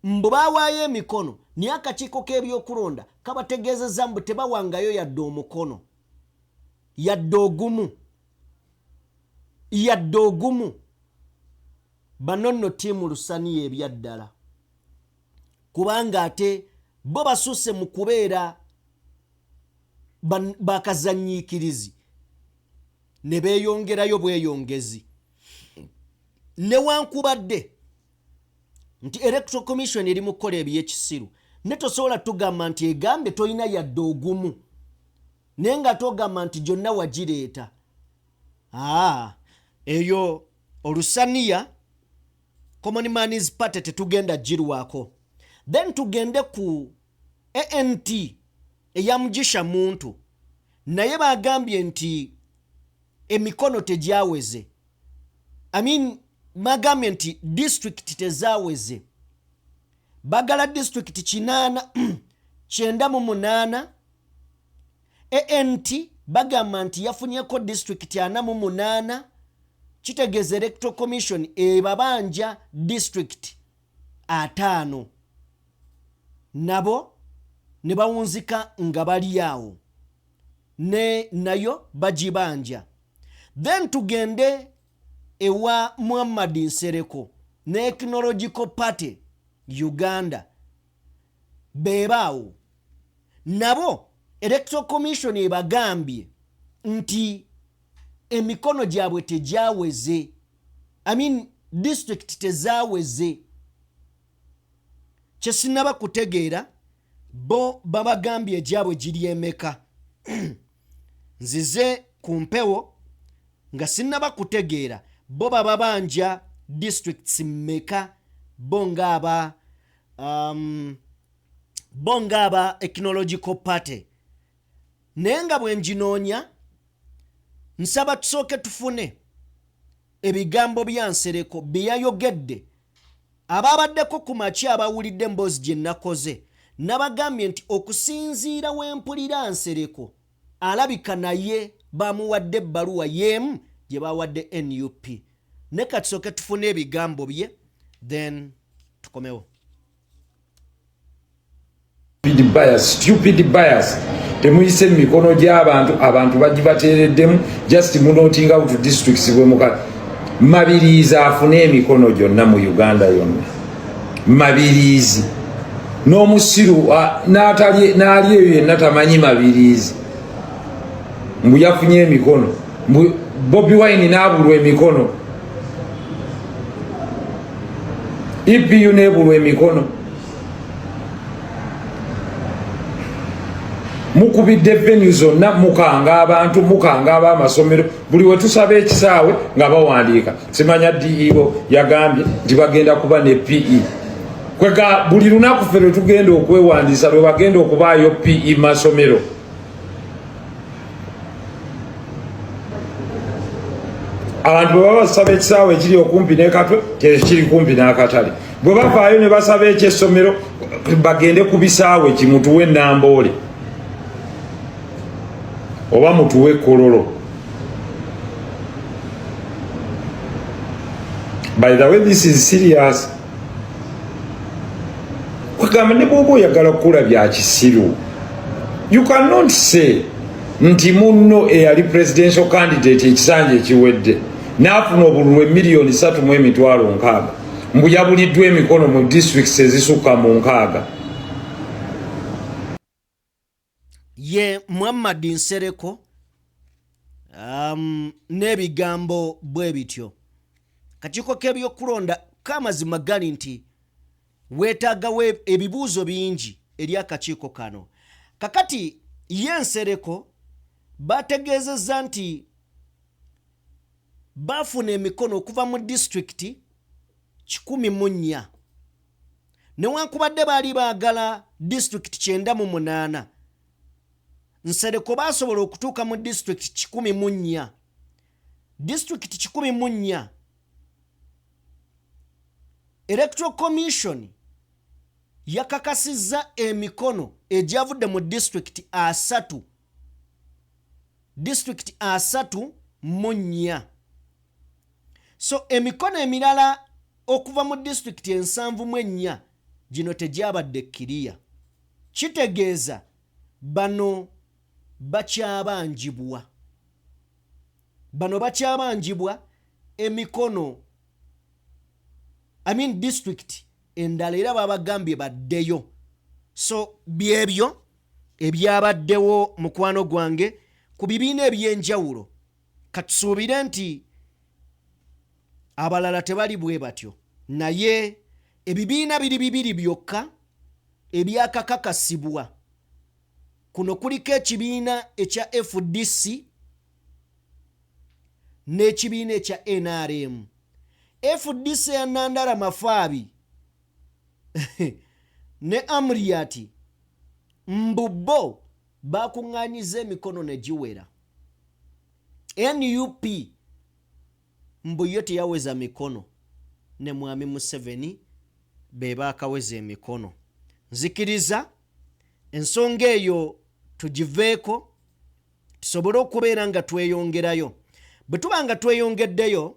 Mbu baawaayo emikono naye akakiiko k'ebyokulonda kabategeezezza mbu tebawangayo yadde omukono, yadde ogumu, yadde ogumu. Bano nno ttiimu Lusaniya ebyaddala, kubanga ate bo basusse mu kubeera bakazannyiikirizi ne beeyongerayo bweyongezi, newankubadde nti Electoral Commission eri mu kukola ebyekisiru, ne tosobola tugamba nti egambye tolina yadde ogumu, naye nga togamba nti gyonna wagireeta. Eyo Olusaniya Common Man's Party tetugenda girwako. Then tugende ku ANT eya Mugisha Muntu, naye bagambye nti emikono tegyaweze. I mean, bagambye nti district tezaweze, bagala district 898. ANT bagamba nti yafunyeko district 48, kitegeeza Electoral Commission ebabanja district 50, nabo ne bawunzika nga bali awo ne nayo bagibanja. Then tugende ewa Muhammad Nsereko ne Ethnological Party Uganda, bebaawo nabo Electoral Commission ebagambye nti emikono gyabwe tegyaweze, I mean district tezaweze. Kyesinaba kutegeera, bo babagambye egyabwe giri emeka? Nzize ku mpewo nga sinaba kutegeera bo bababanja districts mmeka, bo ng'aba Ethnological Party. Naye nga bwe nginoonya, nsaba tusooke tufune ebigambo bya Nsereko bye yayogedde. Ababaddeko ku makya abawulidde emboozi gye nakoze, nabagambye nti okusinziira wempulira Nsereko alabika naye bamuwadde ebbaluwa y'emu gye bawadde NUP. Ne katusooke tufune ebigambo bye, then tukomewo. Stupid bias, stupid bias. Temuyise mu mikono gy'abantu, abantu bagibateereddemu, just munotinga out districts bwe muka Mabiriizi afune emikono gyonna mu Uganda yonna. Mabiriizi n'omusiru n'ali eyo yenna tamanyi Mabiriizi, mbu yafunye emikono, mbu Bobi Wine n'abulwa emikono, EPU n'ebulwa emikono. Mukubidde venue zonna, mukanga abantu, mukanga ab'amasomero. Buli we tusaba ekisaawe nga bawandiika, simanya DEO yagambye nti bagenda kuba ne PE. Kwega buli lunaku ffe lwe tugenda okwewandiisa lwe bagenda okubaayo PE masomero. Abantu bwe baba basaba ekisaawe ekiri okumpi n'ekatwe, tekiri kumpi n'akatale. Bwe bavaayo ne basaba ekyessomero, bagende ku bisaawe ki mutuwe Namboole oba mutuwe Kololo. By the way, this is serious. Kwegamba ne bwoba oyagala kukola bya kisiru, you cannot say nti munno eyali presidential candidate ekisanja ekiwedde n'afuna obululu emiliyoni 3 mu 600,000, mbu yabuliddwa emikono mu districts ezisukka mu 60. Ye Muhammad Nsereko n'ebigambo bwe bityo. Kakiiko k'ebyokulonda k'amazima gali nti weetaagawo ebibuuzo bingi eri akakiiko kano. Kakati ye Nsereko bategeezezza nti baafuna emikono okuva mu disitulikiti 104, newankubadde baali baagala disitulikiti 98. Nsereko baasobola okutuuka mu disitulikiti 104. Disitulikiti 104 Electoral Commission yakakasizza emikono egyavudde mu disitulikiti asatu, disitulikiti 34. So emikono emirala okuva mu disitulikiti 74 gino tegyabadde kiriya. Kitegeeza bano bakyabanjibwa, bano bakyabanjibwa emikono, I mean district endala era babagambye baddeyo. So byebyo ebyabaddewo mukwano gwange ku bibiina eby'enjawulo. Katusuubire nti abalala tebali bwe batyo, naye ebibiina biri bibiri byokka ebyakakakasibwa. Kuno kuliko ekibiina ekya FDC n'ekibiina ekya NRM. FDC ya Nandala Mafaabi ne Amriat mbu bo bakuŋŋaanyiza emikono ne giwera. NUP mbu yo teyaweza mikono, ne Mwami Museveni be baakaweza emikono. Nzikiriza ensonga eyo tugiveeko tusobole okubeera nga tweyongerayo. Bwe tuba nga tweyongeddeyo,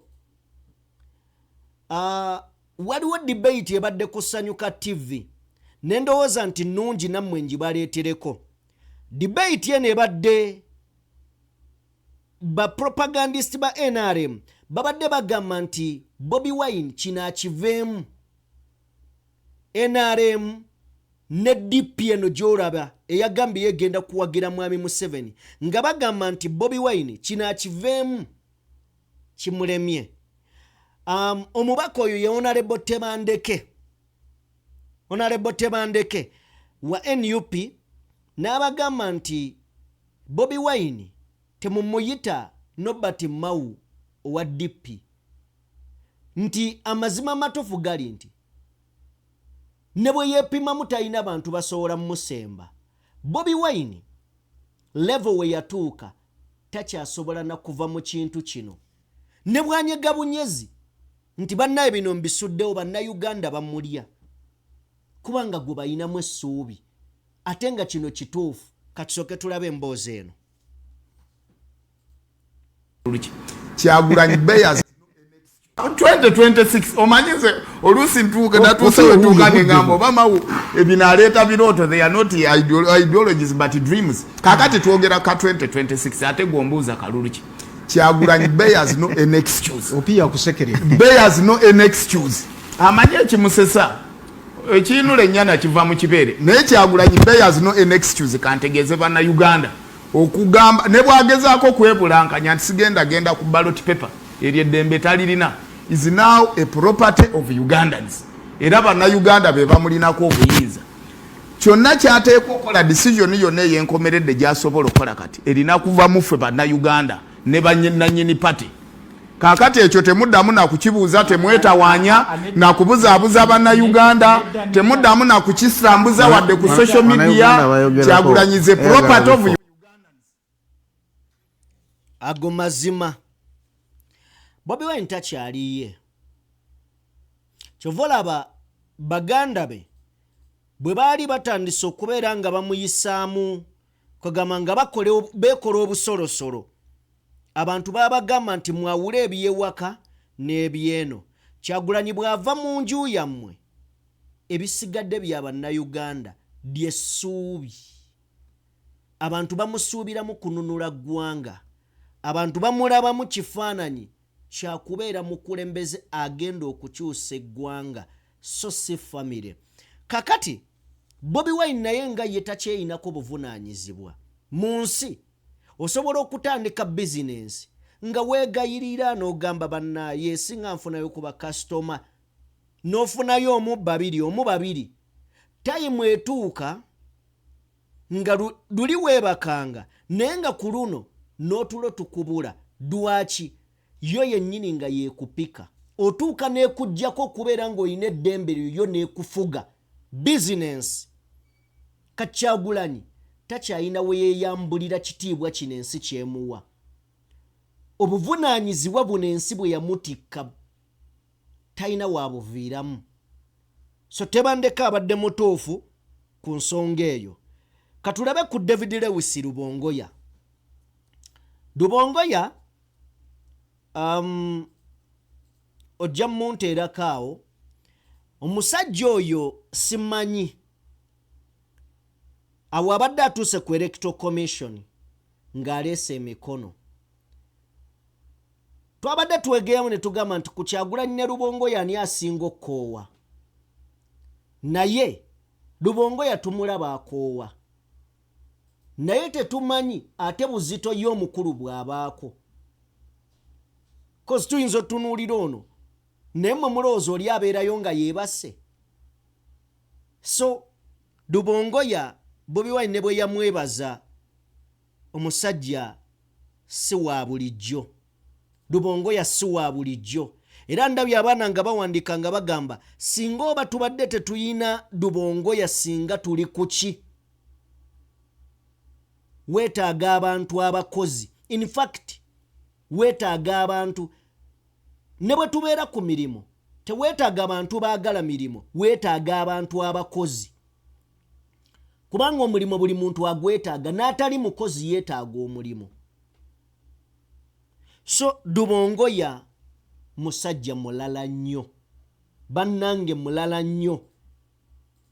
waliwo debate ebadde ku Sanyuka TV ne ndowooza nti nnungi nammwe ngibaleetereko. Debate eno ebadde ba propagandist ba NRM babadde bagamba nti Bobi Wine kino akiveemu, NRM ne DP eno gy'olaba eyagambye yegenda kuwagira Mwami Museveni, nga bagamba nti Bobi Wine kino akiveemu kimulemye. Omubaka oyo ye Honorable Tebandeke, Honorable Tebandeke wa NUP n'abagamba nti Bobi Wine temumuyita Norbert Mao owa DP, nti amazima amatuufu gali nti ne bwe yeepimamu talina bantu basobola mumusemba. Bobi Wine level we yatuuka takyasobola na kuva mu kintu kino, ne bwanyega bunyezi nti bannaye bino mbisuddewo, bannayuganda bamulya kubanga gwe bayinamu essuubi, ate nga kino kituufu. Katusooke tulabe emboozi eno. Kyagulanyi bears 2026 omanyi nze oluusi ntuuka natuuse wetuuka nengamba oba mawu ebino aleeta birooto, they are not ideologies but dreams. Kakati twogera ka 2026, ate gwombuuza kalulu ki? Kyagulanyi bears no an excuse. Opiya kusekerera. Bears no an excuse. Amanyi ekimusesa ekinula ennyana kiva mu kibeere, naye Kyagulanyi bears no an excuse. Kantegeeze bannayuganda okugamba ne bwagezaako kwebulankanya nti sigenda genda ku ballot paper, eryo eddembe talirina. Is now a property of Ugandans, era bannayuganda be bamulinako obuyinza. Kyonna kyateekwa okukola, decision yonna ey'enkomeredde gy'asobola okukola kati erina kuva mu ffe bannayuganda ne bannannyini party. Kaakati ekyo temuddamu nakukibuuza, temwetawaanya nakubuzaabuza bannayuganda, temuddamu nakukisambuza wadde ku social media. Kyagulanyi is a property of Ago mazima, Bobi Wine takyaliye. Kyova olaba baganda be bwe baali batandise okubeera nga bamuyisaamu, kwegamba nga beekola obusolosolo, abantu babagamba nti mwawule ebyewaka n'ebyeno. Kyagulanyi bw'ava mu nju yammwe, ebisigadde bya bannayuganda lyessuubi. Abantu bamusuubiramu kununula ggwanga, abantu bamulabamu kifaananyi kyakubeera mukulembeze agenda okukyusa eggwanga, so si famire. Kakati Bobi Wine naye nga ye takyeyinako buvunaanyizibwa mu nsi. Osobola okutandika bizinensi nga weegayirira n'ogamba bannaaye singa nfunayo ku bakasitoma, n'ofunayo omu babiri omu babiri, tayimu etuuka nga luli weebakanga, naye nga ku luno n'otulo tukubula. Lwaki? Yo yennyini nga yeekupika, otuuka n'ekuggyako okubeera ng'olina eddembe lyo, yo n'ekufuga bizinensi. Kakyagulanyi takyalina we yeeyambulira kitiibwa kino ensi kyemuwa. Obuvunaanyizibwa buno ensi bwe yamutikka talina waabuviiramu. So Tebandeke abadde mutuufu ku nsonga eyo. Katulabe ku David Lewis Rubongoya. Rubongoya ojja munteerako awo. Omusajja oyo simanyi awo abadde atuuse ku Electoral Commission ng'aleese emikono. Twabadde twegeyamu ne tugamba nti ku Kyagulanyi ne Rubongoya ani asinga okukoowa, naye Rubongoya tumulaba akoowa, naye tetumanyi ate buzito ye omukulu bw'abaako. Kozi tuyinza otunuulira ono, naye mwe mulowooza oli abeerayo nga yeebase. So Rubongoya Bobi Wine ne bwe yamwebaza, omusajja si wa bulijjo. Rubongoya si wa bulijjo. Era ndabye abaana nga bawandiika nga bagamba singa oba tubadde tetuyina Rubongoya singa tuli kuki. Weetaaga abantu abakozi. In fact weetaaga abantu ne bwe tubeera ku mirimu teweetaaga bantu baagala mirimu, weetaaga abantu abakozi. Kubanga omulimu buli muntu agwetaaga, n'atali mukozi yeetaaga omulimu. So Rubongoya musajja mulala nnyo, bannange mulala nnyo.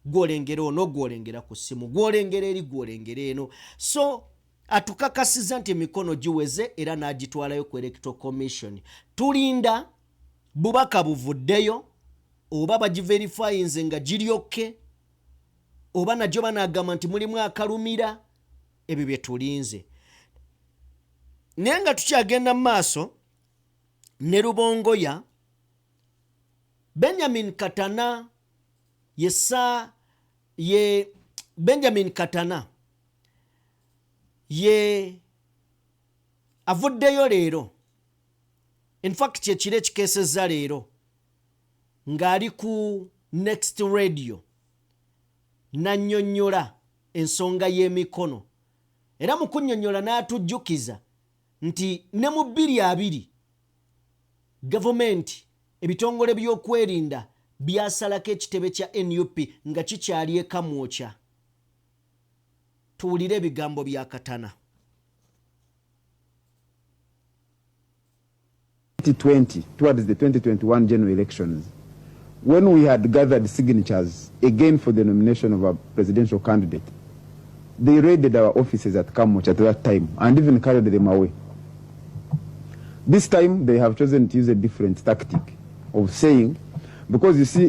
Gw'olengera ono, gw'olengera ku ssimu, gw'olengera eri, gw'olengera eno. So atukakasiza nti emikono giweze era n'agitwalayo ku Electoral Commission. Tulinda bubaka buvuddeyo oba bagiverifyinze nga giryokke, oba nagyo banaagamba nti mulimu akalumira. Ebyo bye tulinze. Naye nga tukyagenda mu maaso ne Rubongoya, Benjamin Katana ye Benjamin Katana ye avuddeyo leero. In fact kyekiro ekikeesezza leero ng'ali ku Next Radio n'annyonnyola ensonga y'emikono, era mu kunnyonnyola n'atujjukiza nti ne mu 2020 gavumenti ebitongole by'okwerinda byasalako ekitebe kya NUP nga kikyali e Kamwokya. Tuwulire ebigambo bya Katana. 2020 towards the 2021 general elections, when we had gathered signatures again for the nomination of a presidential candidate, they raided our offices at Kamwokya at that time and even carried them away. This time they have chosen to use a different tactic of saying, because you see,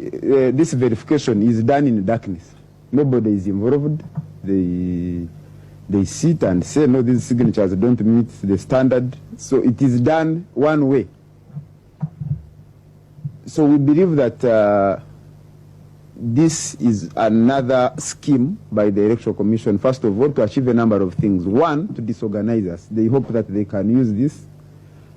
this verification is done in darkness. Nobody is involved. They sit and say, no, these signatures don't meet the standard. So it is done one way. So we believe that this is another scheme by the Electoral Commission, first of all, to achieve a number of things. One, to disorganize us. They hope that they can use this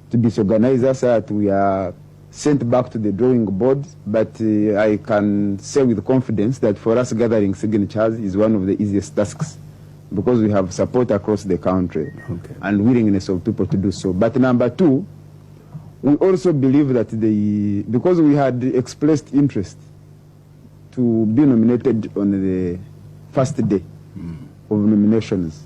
to disorganize us so that we are sent back to the drawing board. But I can say with confidence that for us, gathering signatures is one of the easiest tasks because we have support across the country and willingness of people to do so. But number two, we also believe that because we had expressed interest to be nominated on the first day of nominations.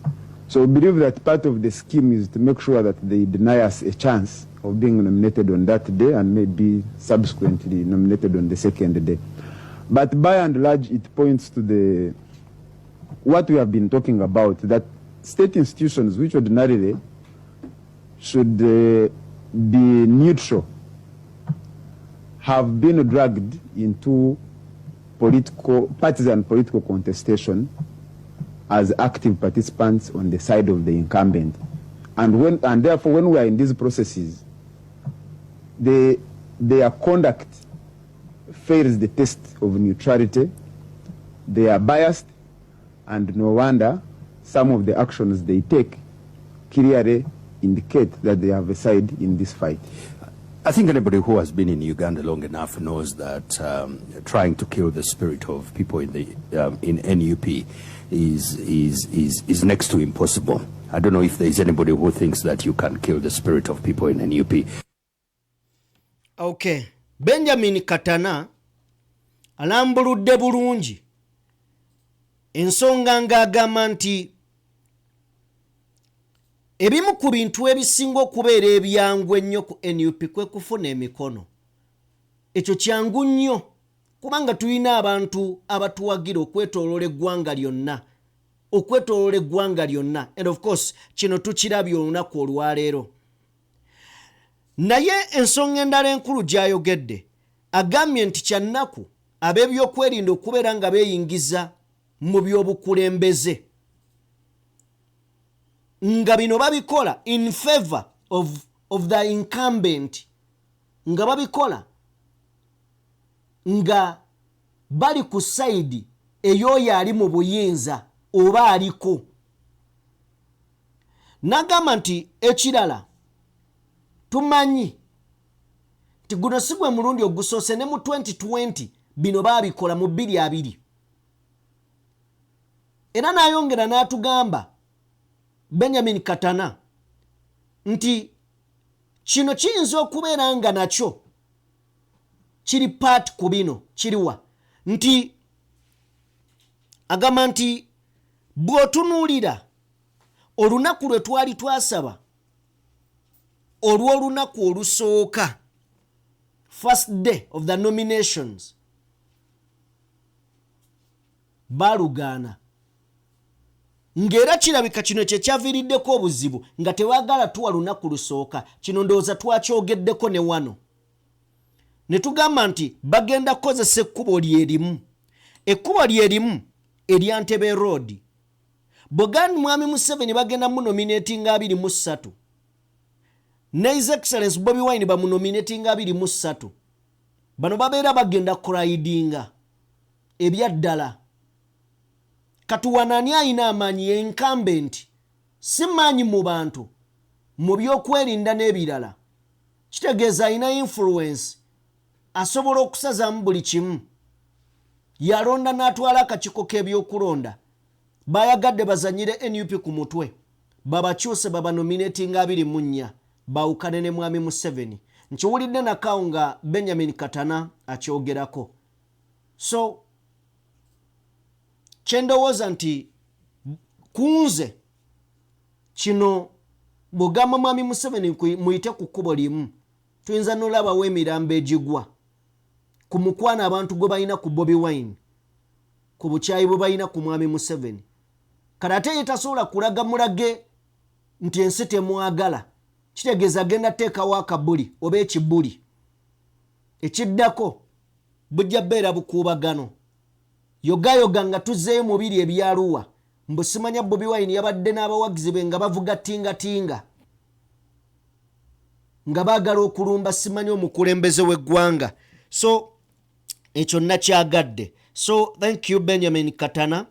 So we believe that part of the scheme is to make sure that they deny us a chance of being nominated on that day and maybe subsequently nominated on the second day. But by and large, it points to what we have been talking about, that state institutions, which ordinarily should be neutral, have been dragged into partisan political contestation as active participants on the side of the incumbent. And therefore, when we are in these processes, their conduct fails the test of neutrality. They are biased, and no wonder some of the actions they take clearly indicate that they have a side in this fight. I think anybody who has been in Uganda long enough knows that trying to kill the spirit of people in NUP is next to impossible. I don't know if there is anybody who thinks that you can kill the spirit of people in NUP. Okay, Benjamin Katana alambuludde bulungi ensonga ng'agamba nti ebimu ku bintu ebisinga okubeera ebyangu ennyo ku NUP kwe kufuna emikono. Ekyo kyangu nnyo kubanga tulina abantu abatuwagira okwetooloola eggwanga lyonna, okwetooloola eggwanga lyonna. And of course kino tukirabye olunaku olwaleero. Naye ensonga endala enkulu gy'ayogedde, agambye nti kyannaku ab'ebyokwerinda okubeera nga beeyingiza mu by'obukulembeze, nga bino babikola in favor of the incumbent, nga babikola nga bali ku side ey'oyo ali mu buyinza oba aliko. N'agamba nti ekirala, tumanyi nti guno si gwe mulundi ogusoose, ne mu 2020 bino baabikola mu 2020. Era n'ayongera n'atugamba Benjamin Katana nti kino kiyinza okubeera nga nakyo kiri part ku bino kiriwa, nti agamba nti bw'otunuulira olunaku lwe twali twasaba olw'olunaku olusooka, first day of the nominations, balugaana, ng'era kirabika kino kyekyaviiriddeko obuzibu nga tebaagala tuwa lunaku lusooka. Kino ndowooza twakyogeddeko ne wano ne tugamba nti bagenda kukozesa ekkubo lyerimu, ekkubo lyerimu erya Ntebe Road. Bwogandi Mwami Museveni bagenda munominatinga 23, ne His Excellence Bobi Wine bamunominatinga 23, bano babeera bagenda kuridinga ebyaddala. Katuwana ani ayina amaanyi? Ye incumbent, si maanyi mu bantu, mu byokwerinda n'ebirala. Kitegeeza alina influence, asobola okusazaamu buli kimu. Yalonda n'atwala akakiiko k'ebyokulonda. Bayagadde bazanyire NUP ku mutwe, babakyuse, babanominatinga 24, bawukane ne Mwami Museveni. Nkiwulidde nakawo nga Benjamin Katana akyogerako. So kyendowooza nti kunze kino, bw'ogamba Mwami Museveni muyite ku kkubo limu, tuyinza nolabawo emirambo egigwa ku mukwano abantu gwe balina ku Bobi Wine, ku bukyayi bwe balina ku Mwami Museveni. Kale ate ye tasobola kulaga mulage nti ensi temwagala, kitegeeza agenda teekawo akabuli oba ekibuli ekiddako, bujja beera bukuubagano yogayoga nga tuzzeeyo mubiri ebyaluwa mbu simanya Bobi Wine yabadde n'abawagizi be nga bavuga tingatinga nga baagala okulumba simanyi omukulembeze w'eggwanga. So ekyo nakyagadde. So thank you, Benjamin Katana.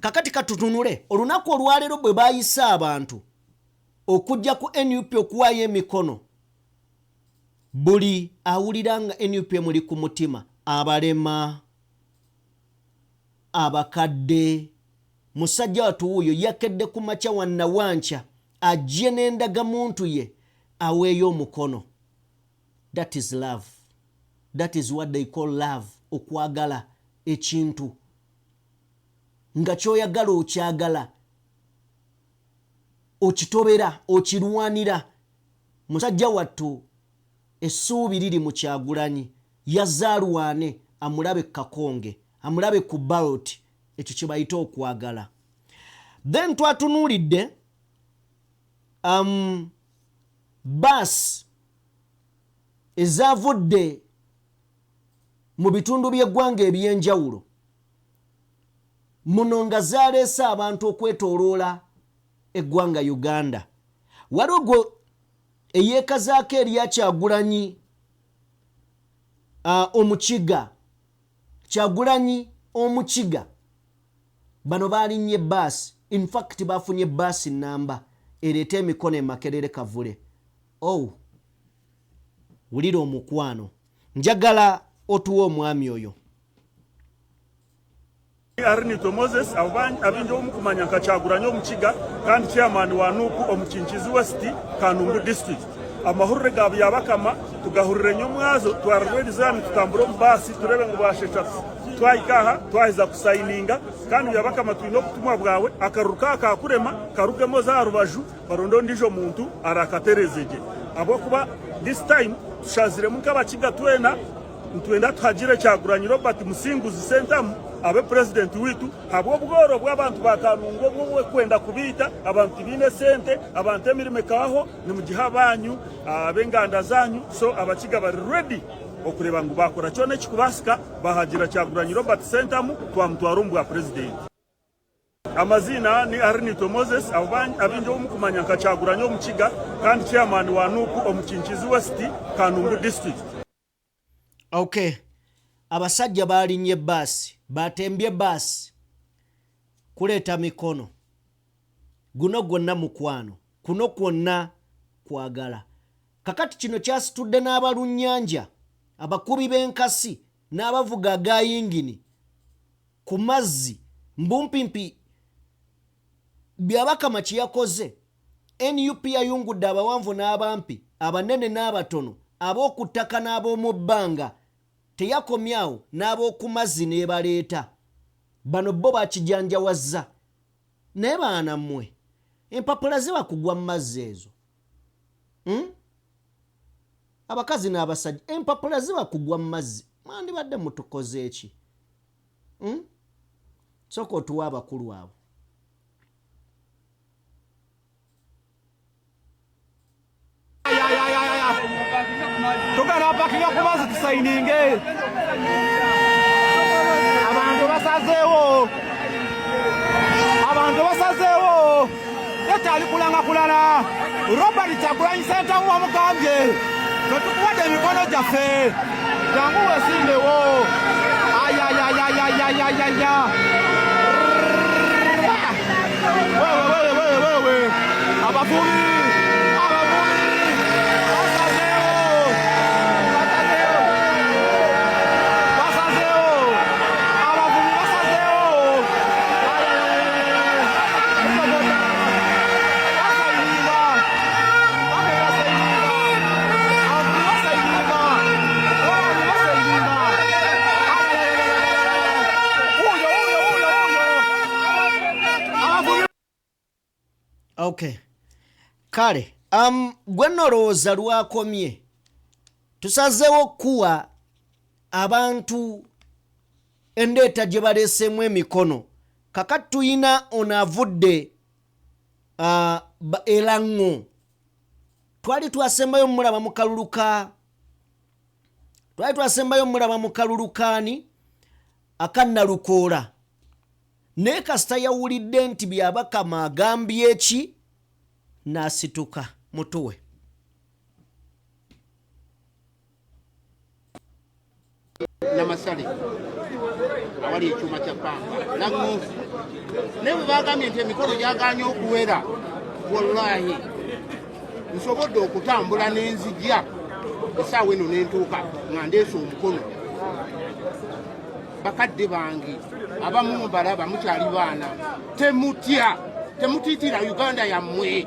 Kakati katutunule olunaku olwaleero bwe bayise abantu okujja ku NUP okuwaayo emikono. Buli awulira nga NUP emuli ku mutima, abalema, abakadde, musajja watu wuuyo yakedde ku makya wannawankya ajje n'endagamuntu ye aweeyo omukono. That is love, that is what they call love, okwagala ekintu nga kyoyagala okyagala, okitobera, okirwanira. Musajja wattu essuubi liri mu Kyagulanyi, yazaalwane amulabe kakonge, amulabe ku ballot. Ekyo kye bayita okwagala. Then twatunuulidde baasi ezavudde mu bitundu by'eggwanga ebyenjawulo muno nga zaleese abantu okwetooloola eggwanga Uganda. Waliwo gwe eyeekazaako erya Kyagulanyi Omukiga, Kyagulanyi Omukiga. Bano balinnye baasi, infact bafunye baasi namba ereeta emikono emakerere Kavule. Oh, Wulira omukwano. Njagala otuwe omwami oyo. Arinitwe Moses abingi omukumanya nka Kyagulanyi Omukiga kandi chairman wa NUP omu Kinkizi West Kanungu district. Amahurire ga Byabakama tugahurire nyomwazo twararwa erizooba nitutambura omu baasi turebe ngu bwashesha twahika aha twaheza kusayininga kandi Byabakama twine obutumwa bwawe akaruru ka kakurema karugemu oze aha rubaju baronde ondiijo muntu arakatereze gye ahabw'okuba this time tushaziremu nk'abakiga twena. Nitwenda tuhagire Kyagulanyi Robert Musinguzi Sentamu abe purezidenti waitu ahabw'obworo bw'abantu ba Kanungu obu obw'okwenda kubaita. Abantu tibaine sente, abantu emirimo ekabaho, nimugiha abanyu, ab'enganda zanyu. So Abakiga bari ready okureeba ngu baakora kyona ekikubaasika baahagira Kyagulanyi Robert Sentamu twamutwara omu bwa purezidenti. Amaziina ni Arinitwe Moses abaingi ou mukumanya nka Kyagulanyi Omukiga kandi chairman wa NUP omu Kinkizi West, Kanungu district. Okay. Abasajja balinnye baasi, batembye baasi kuleeta mikono. Guno gwonna mukwano, kuno kwonna kwagala. Kakati kino kyasitudde n'abalunnyanja, abakubi b'enkasi n'abavuga aga yingini ku mazzi mbumpimpi. Byabakama kye yakoze, nup yayungudde abawanvu n'abampi, abanene n'abatono, ab'oku ttaka n'ab'omu bbanga. Teyakomye awo, n'ab'oku mazzi n'ebaleeta. Bano bo bakijanjawazza. Naye baana mmwe, empapula ziba kugwa mu mazzi ezo. Abakazi n'abasajja, empapula ziba kugwa mu mazzi. Mwandibadde mutukoze ki? Sooka otuwe abakulu abo. Tugenda pakinga ku mazzi tusayininge. Abantu basazeewo, abantu basazeewo, tekyali kulanga kulala. Robert Kyagulanyi Ssentamu wamugambye tetukuwadde emikono gyaffe, jangu wesimbewo. Ayayayayayayaya, wewe wewe wewe wewe, abavubi abavubi basazeewo, basazeewo, basazeewo, abavubi basazeewo. Okay. Kale gwe nolowooza lwakomye tusazeewo okukuwa abantu endeeta gye baleeseemu emikono. Kakati tuyina ono avudde Elaŋŋo, twali twasembayo mulaba mu kalulu ka twali twasembayo mulaba mu kalulu kaani aka Nalukoola, naye kasita yawulidde nti Byabakama agambye ki n'asituka. Mutuwe. Namasale awali ekyuma kya pamba Laŋŋo, naye bwe bagambye nti emikolo gyaganye okuwera, wallahi nsobodde okutambula n'enzija essaawa eno nentuuka nga ndeese omukono. Bakadde bange abamu mubalaba mukyali baana, temutya, temutiitira Uganda yammwe.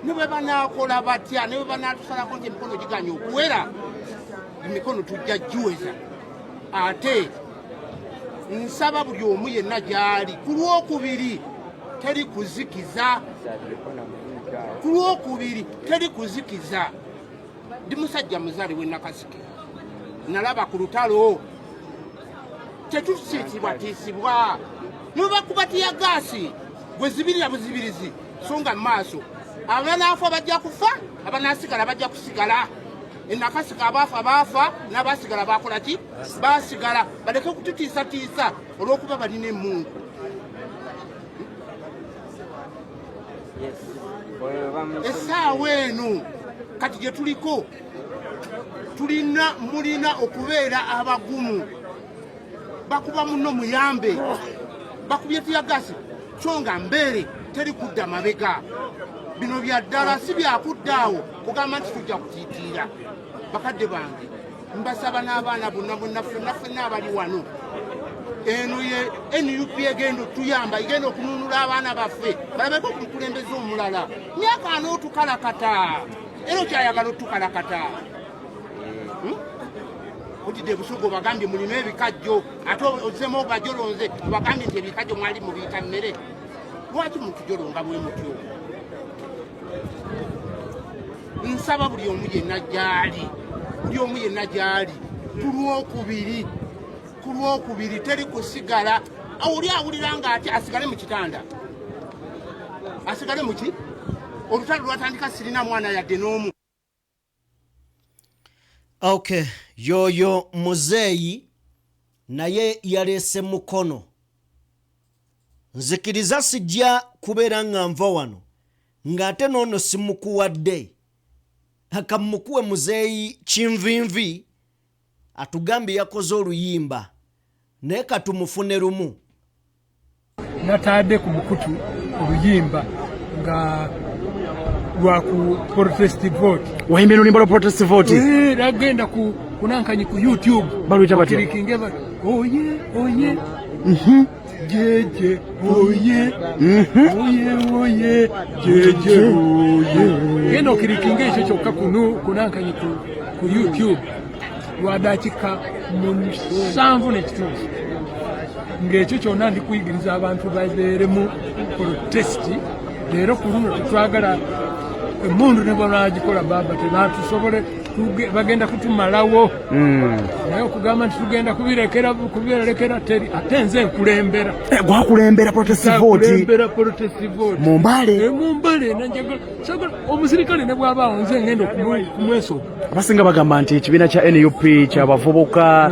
Ne bwe banaakola batya, ne bwe banaatusalako nti emikono giganye okuwera, emikono tujja giweza. Ate nsaba buli omu yenna gy'ali ku Lwokubiri teri kuzikiza, ku Lwokubiri teri kuzikiza. Ndi musajja muzaale w'e Nakasike, nalaba ku lutalo, tetusiisibwatiisibwa niwebakuba tiyagaasi gwe zibirira buzibirizi, so nga mu maaso abanaafa bajja kufa, abanaasigala bajja kusigala. Enakasika abaafa baafa, n'abasigala bakola ki? Basigala. Baleke kututiisatiisa olw'okuba balina emundu. Essaawa eno kati gye tuliko, tulina mulina okubeera abagumu. Bakuba muno muyambe, bakubye tiyagasi, so nga mbeere teri kudda mabega. Bino bya ddala, si byakudda awo kugamba nti tujja kutiitiira. Bakadde bange, mbasaba n'abaana bonna bonna ffenna ffenna abali wano, eno ye NUP egenda otuyamba, egenda okununula abaana baffe balabeko ku mukulembeze omulala. Myaka ana otukalakata, era okyayagala otukalakata. Otidde ebusuga obagambye mulime ebikajjo, ate ozemu obajolonze obagambye nti ebikajjo mwali mubiyita mmere. Lwaki mutujolonga bwe mutyo? Nsaba buli omu yenna gyali, buli omu yenna gyali, ku lwokubiri, ku lwokubiri teri kusigala. Oli awulira nga ate asigale mu kitanda, asigale muki. Olutalo lwatandika sirina mwana yadde n'omu. Okay, yoyo muzeeyi naye yaleese mukono. Nzikiriza sijja kubeera nga nva wano ng'ate noono simukuwadde. Akamukuwe muzeeyi kinvinvi atugambye yakoze oluyimba, naye katumufune lumu. Natadde ku mukutu oluyimba nga lwa ku protest vote. Wayimbye oluyimba lwa protest vote? Eh, nagenda ku kunankanyi ku YouTube. Baluyita batya? Okirikinge oye oye jeje oye oye oye jeje oye. Genda okirikinge ekyo kyokka kunu kunankanyi ku YouTube lwa dakika 7.5, ng'ekyo kyonna ndi kuyigiriza abantu babeeremu protest. Leero ku luno tetwagala emundu, ne bwanagikola baba tebatusobole, bagenda kutumalawo. Naye okugamba nti tugenda kubirekera kubirekera teri, ate nze nkulembera. Eh, gwakulembera protest vote? Nkulembera protest vote. Mu Mbale? Eh, mu Mbale. Nanjagala sagala omusirikale ne bw'abaawo nze ngenda kumwesoga. Abasinga bagamba nti ekibiina kya NUP kyabavubuka,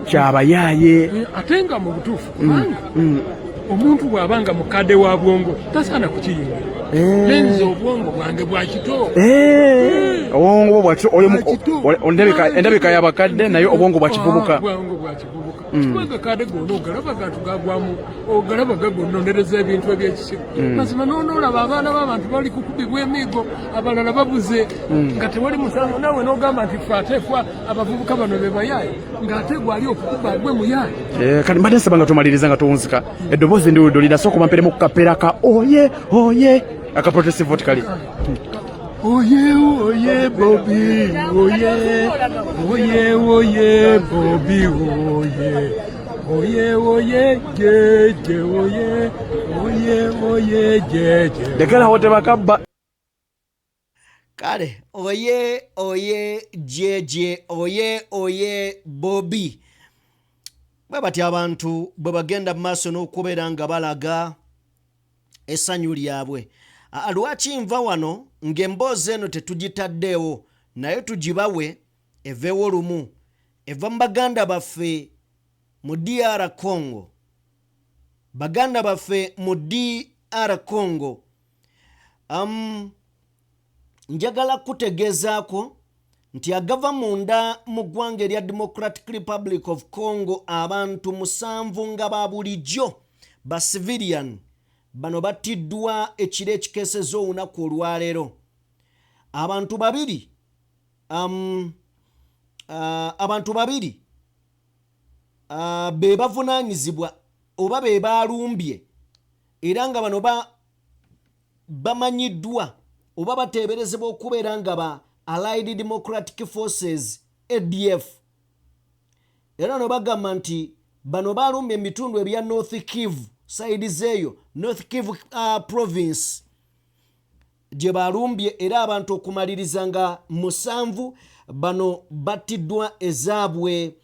kyabayaaye. Eh, ate nga mu butuufu, kubanga omuntu bw'aba nga mukadde wa bwongo tasaana kukiyingira. Nenze obwongo bwange bwa kito. Eh, obwongo bwa kito oyo Bwa kito. Endabika y'abakadde naye obwongo bwa kivubuka. Ah, bwongo bwa kivubuka. Kubanga kadde gonna ogalaba gantu gagwamu, ogalaba gagonnonereza ebintu ebyekisiru. Mazima nonoolaba abaana b'abantu bali kukubibwa emiigo, abalala babuze nga tewali musango, naawe n'ogamba nti fe ate ffe abavubuka bano be bayaaye, ng'ate gwali okukuba gwe muyaaye. Eh, kati mbadde nsaba nga tumaliriza nga tuwunzika eddoboozi ndiwulidde olina, sooka omperemu ku kapeera ka oye oye aka protest vote kali. Oye oye Bobi oye, oye oye Bobi oye, oye oye jeje oye, oye oye jeje. Lekerawo tebakabba. Kale, oye oye jeje oye oye Bobi. Bwe batyo abantu bwe bagenda mu maaso n'okubeera nga balaga essanyu lyabwe. Lwaki nva wano ng'emboozi eno tetugitaddeewo, naye tugibawe eveewo lumu? Eva mu baganda baffe mu DR Congo. Baganda baffe mu DR Congo, njagala kutegeezaako nti agava munda mu ggwanga erya Democratic Republic of Congo, abantu 7 nga ba bulijjo ba civilian bano battiddwa ekiro ekikeeseza olunaku olwaleero. Abantu babiri be bavunaanyizibwa oba be baalumbye, era nga bano bamanyiddwa oba bateeberezebwa okubeera nga ba Allied Democratic Forces, ADF. Era no bagamba nti bano balumbye ebitundu ebya North Kivu, side zeeyo North Kivu province gye balumbye, era abantu okumaliriza nga 7 bano battiddwa, ezaabwe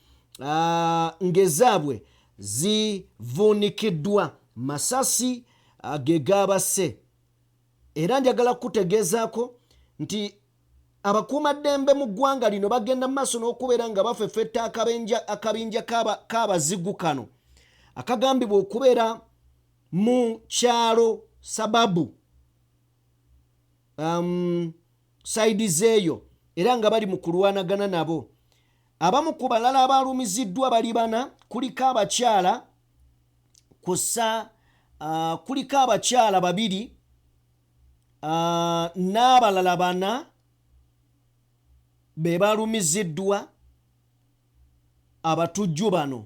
ng'ezaabwe zivuunikiddwa masasi ge gaabasse. Era njagala kukutegeezaako nti abakuumaddembe mu ggwanga lino bagenda mu maaso n'okubeera nga bafefetta akabinja k'abazigu kano akagambibwa okubeera mu kyalo Sababu, side zeeyo, era nga bali mu kulwanagana nabo. Abamu ku balala abalumiziddwa bali bana, kuliko abakyala kusa kuliko abakyala babiri n'abalala bana. be balumiziddwa abatujju bano.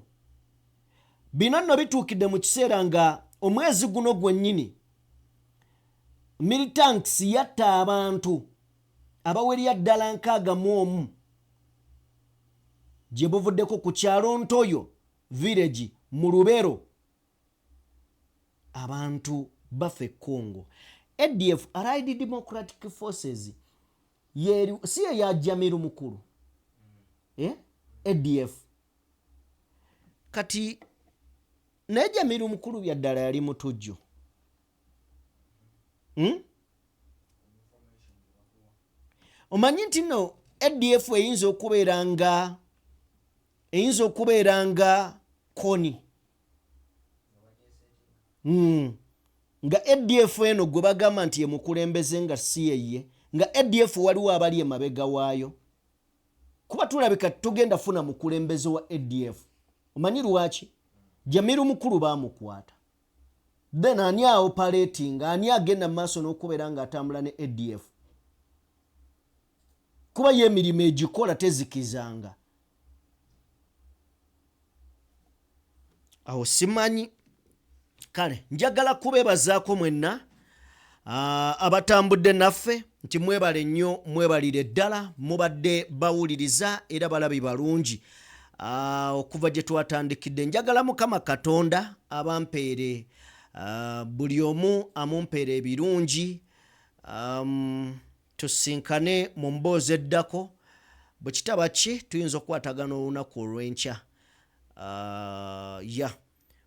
Bino nno bituukidde mu kiseera nga omwezi guno gwennyini Militanks yatta abantu abawerya ddala 61 gye buvuddeko ku kyalo Ntoyo Village mu Lubero. Abantu bafa e Congo. ADF, Allied Democratic Forces, yeri si ye ya Jamiru Mukulu, eh? ADF kati naye Jamiru Mukulu byaddala yali mutujju, Omanyi nti no ADF eyinza okubeera nga Kony, Nga ADF eno gwe bagamba nti yemukulembeze nga si yeye, nga ADF waliwo abali emabega waayo, kuba tulabika tugenda funa mukulembeze wa ADF. Omanyi lwaki Jamiru Mukulu bamukwata? Then ani aoperating, ani agenda mu maaso n'okubeera ng'atambula ne ADF? Kuba ye emirimu egikola tezikizanga awo, simanyi. Kale njagala kubeebazaako mwenna abatambudde naffe nti mwebale nnyo, mwebalire ddala, mubadde bawuliriza era balabi balungi okuva gye twatandikidde. Njagala Mukama Katonda abampeere, buli omu amumpeere ebirungi. Tusinkane mu mboozi eddako. Bwe kitaba ki, tuyinza okukwatagana olunaku olw'enkya. Ya,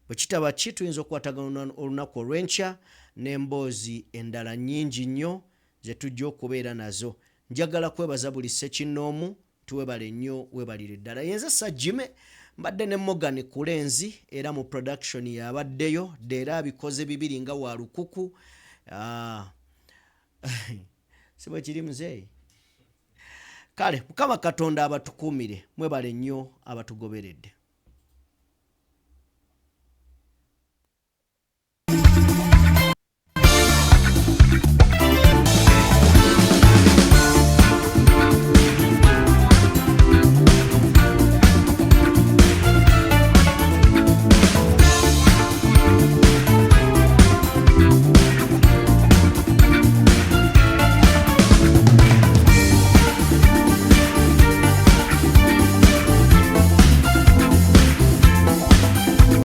bwe kitaba ki, tuyinza okukwatagana olunaku olw'enkya n'emboozi endala nnyingi nnyo ze tujja okubeera nazo. Njagala kwebaza buli ssekinnoomu nti webale nnyo, webalire ddala. Yenze Sajime, mbadde ne Morgan Kulenzi, era mu production yabaddeyo dda, era abikoze bibiri nga wa lukuku. Si bwe kiri, muzeeyi? Kale Mukama Katonda abatukuumire. Mwebale nnyo abatugoberedde.